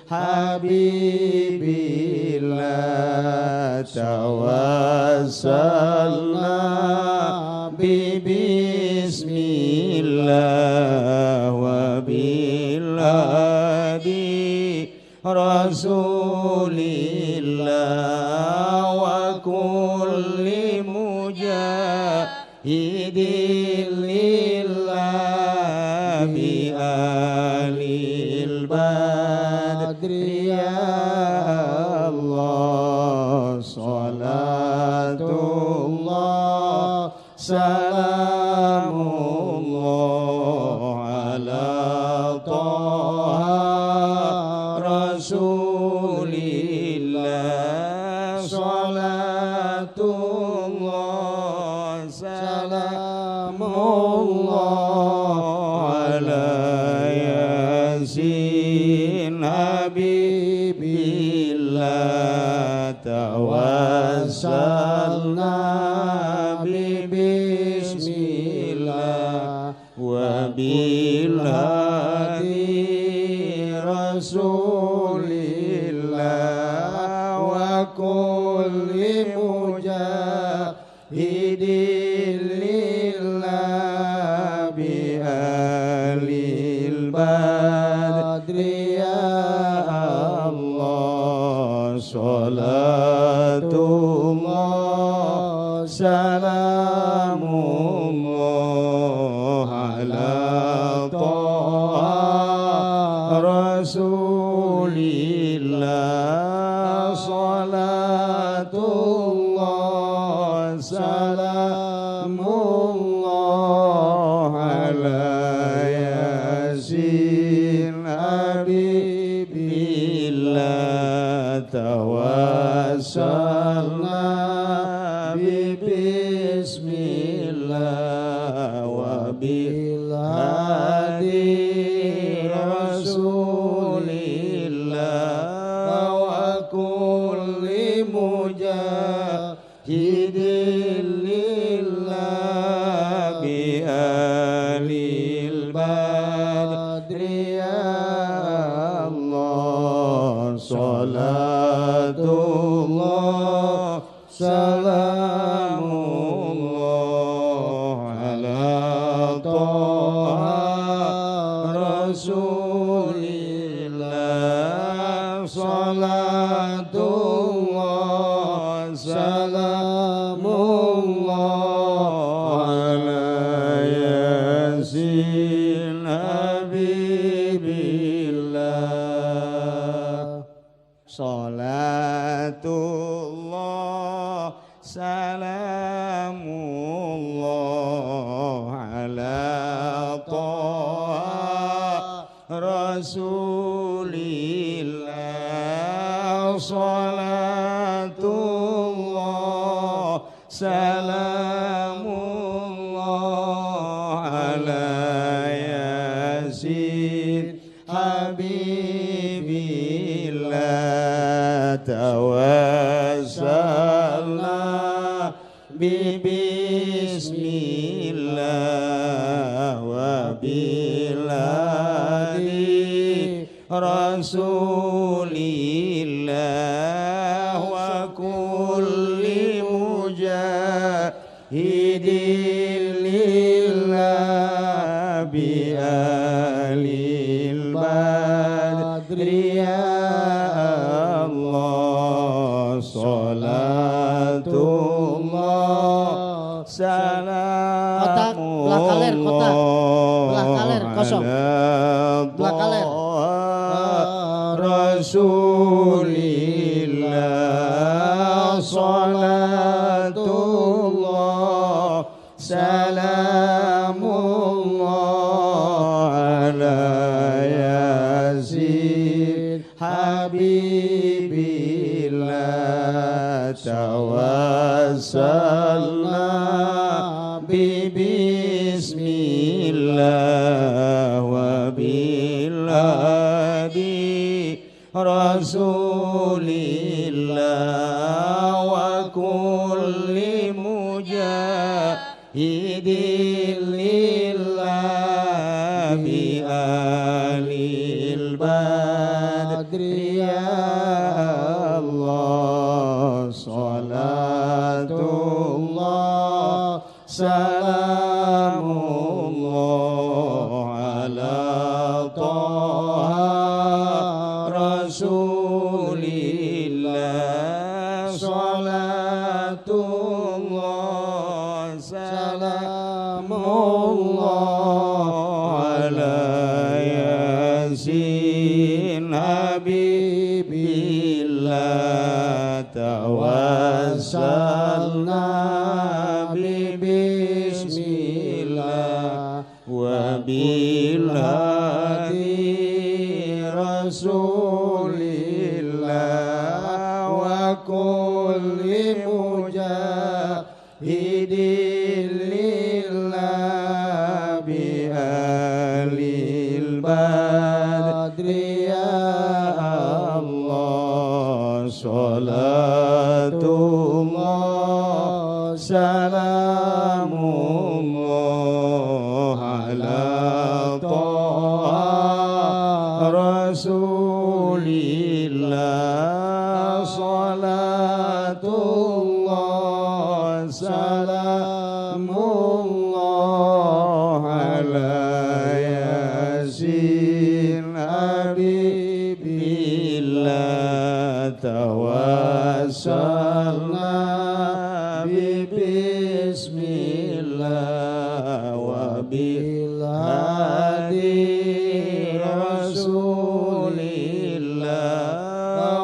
Habibillah tawassalna bi bismillah wa bilhadi Rasulillah wa kulli mujahidin lillah bi ahlil badri ya Allah salatullah salamullah ala Taha Rasulillah salatullah salamullah ala Yasin Habibillah tawassalna bi bismillah wa bilhadi Rasulillah wa kulli mujahidin lillah bi ahlil badri ya Allah salatullah salamullah ala Taha Rasulillah salatullah salamullah ala Yasin Habibillah tawassalna bi bismillah wa bilhadi Rasulillah wa kulli mujahidin lillah bi ahlil badri ya Allah salatullah salamullah ala Taha Rasulillah salatullah salamullah ala Yasin Habibillah salatullah salamullah ala Taha Rasulillah salatullah salamullah ala Yasin Habibillah tawassalna bi bismillah wa bilhadi Rasulillah wa kulli mujahidin lillah bi ahlil badri. ya Allah salatullah salamullah kotak belah kaler kotak belah kaler kosong belah kaler Rasulillah salatullah salamullah ala Yasin Habibillah tawassalna bi bismillah wa bilhadi Rasulillah wa kulli mujahidin lillah bi alil badri ya Allah salatullah salamullah ala Taha Rasulillah salatullah salamullah ala Yasin Habibillah tawassalna bi bismillah wa bil hadi Rasulillah wa kulli mujahidin lillah bi alil badri ya Allah salatullah salamullah ala Taha Rasulillah salatullah salamullah ala Yasin Habibillah tawassalna bi bismillah wa bil hadi Rasulillah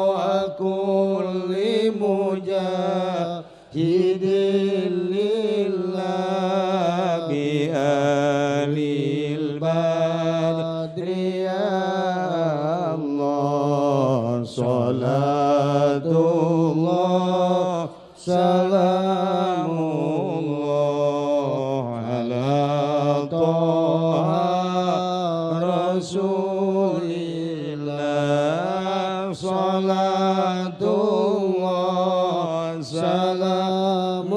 wa kulli mujahidin lillah bi alil badri ya Allah salatullah salamullah ala Taha Rasulillah salatullah salamullah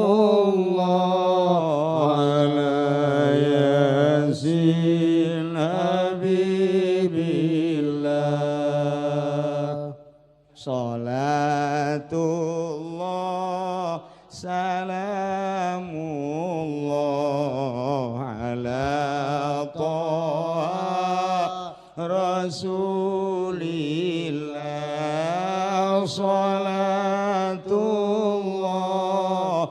ala Yasin Habibillah salatullah salamullah ala Taha Rasulillah salatullah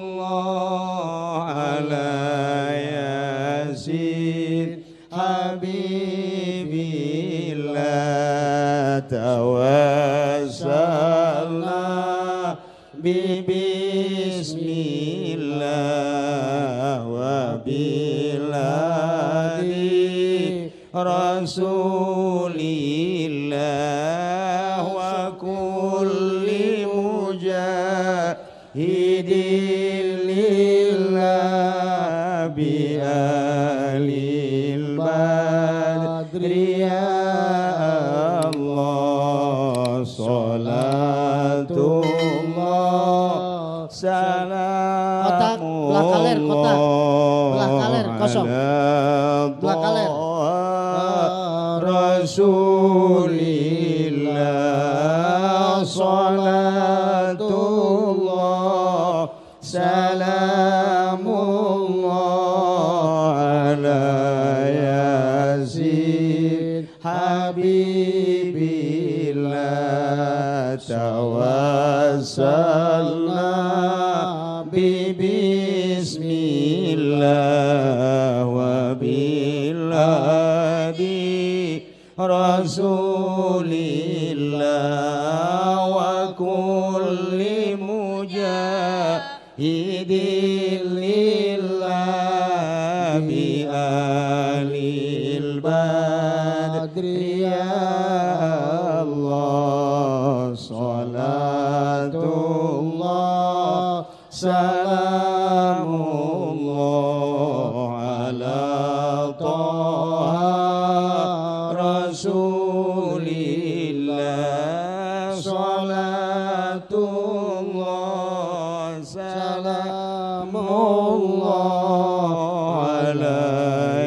salamullah ala Yasin Habibillah tawassalna bi bismillah wa bil hadi Rasulillah wa kulli mujahidin lillah bi alil badri ya Allah salatullah salamullah kotak belah kaler kotak belah kaler kosong belah kaler Rasulillah salatullah salamullah ala Yasin Habibillah tawassalna bi bismillah wa bilhadi Rasulillah wa kulli mujahidin lillah bi alil badri ya Allah salatullah salamullah ala taha Rasulillah salatullah salamullah ala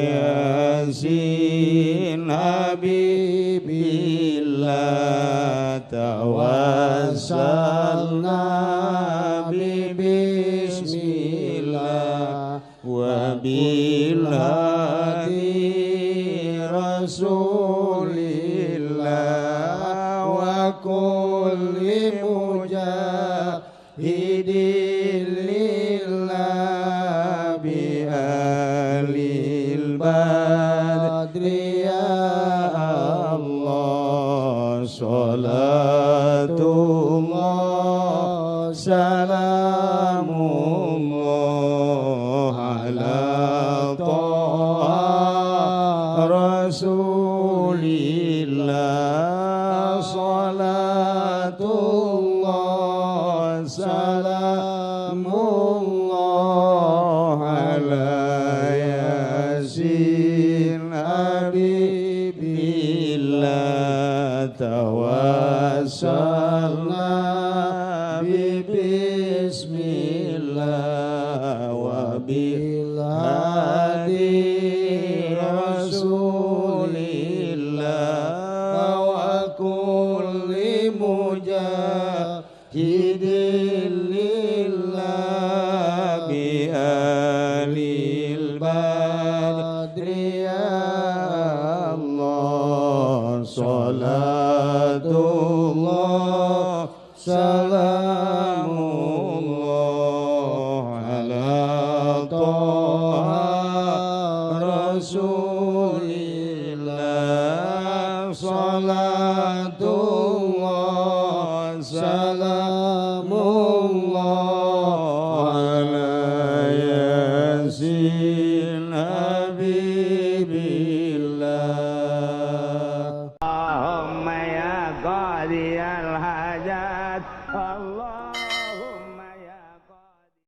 Yasin Habibillah tawassalna bi bismillah wa bilhadi Rasulillah wa kulli mujahidin lillah bi alil badri ya Allah salatullah salamullah ala taha Rasulillah salatullah salamullah ala Yasin Habibillah tawassalna bi bismillah wa bilhadi Rasulillah wa kulli mujahidin lillah bi alil badri ya Allah salatullah salamullah ala taha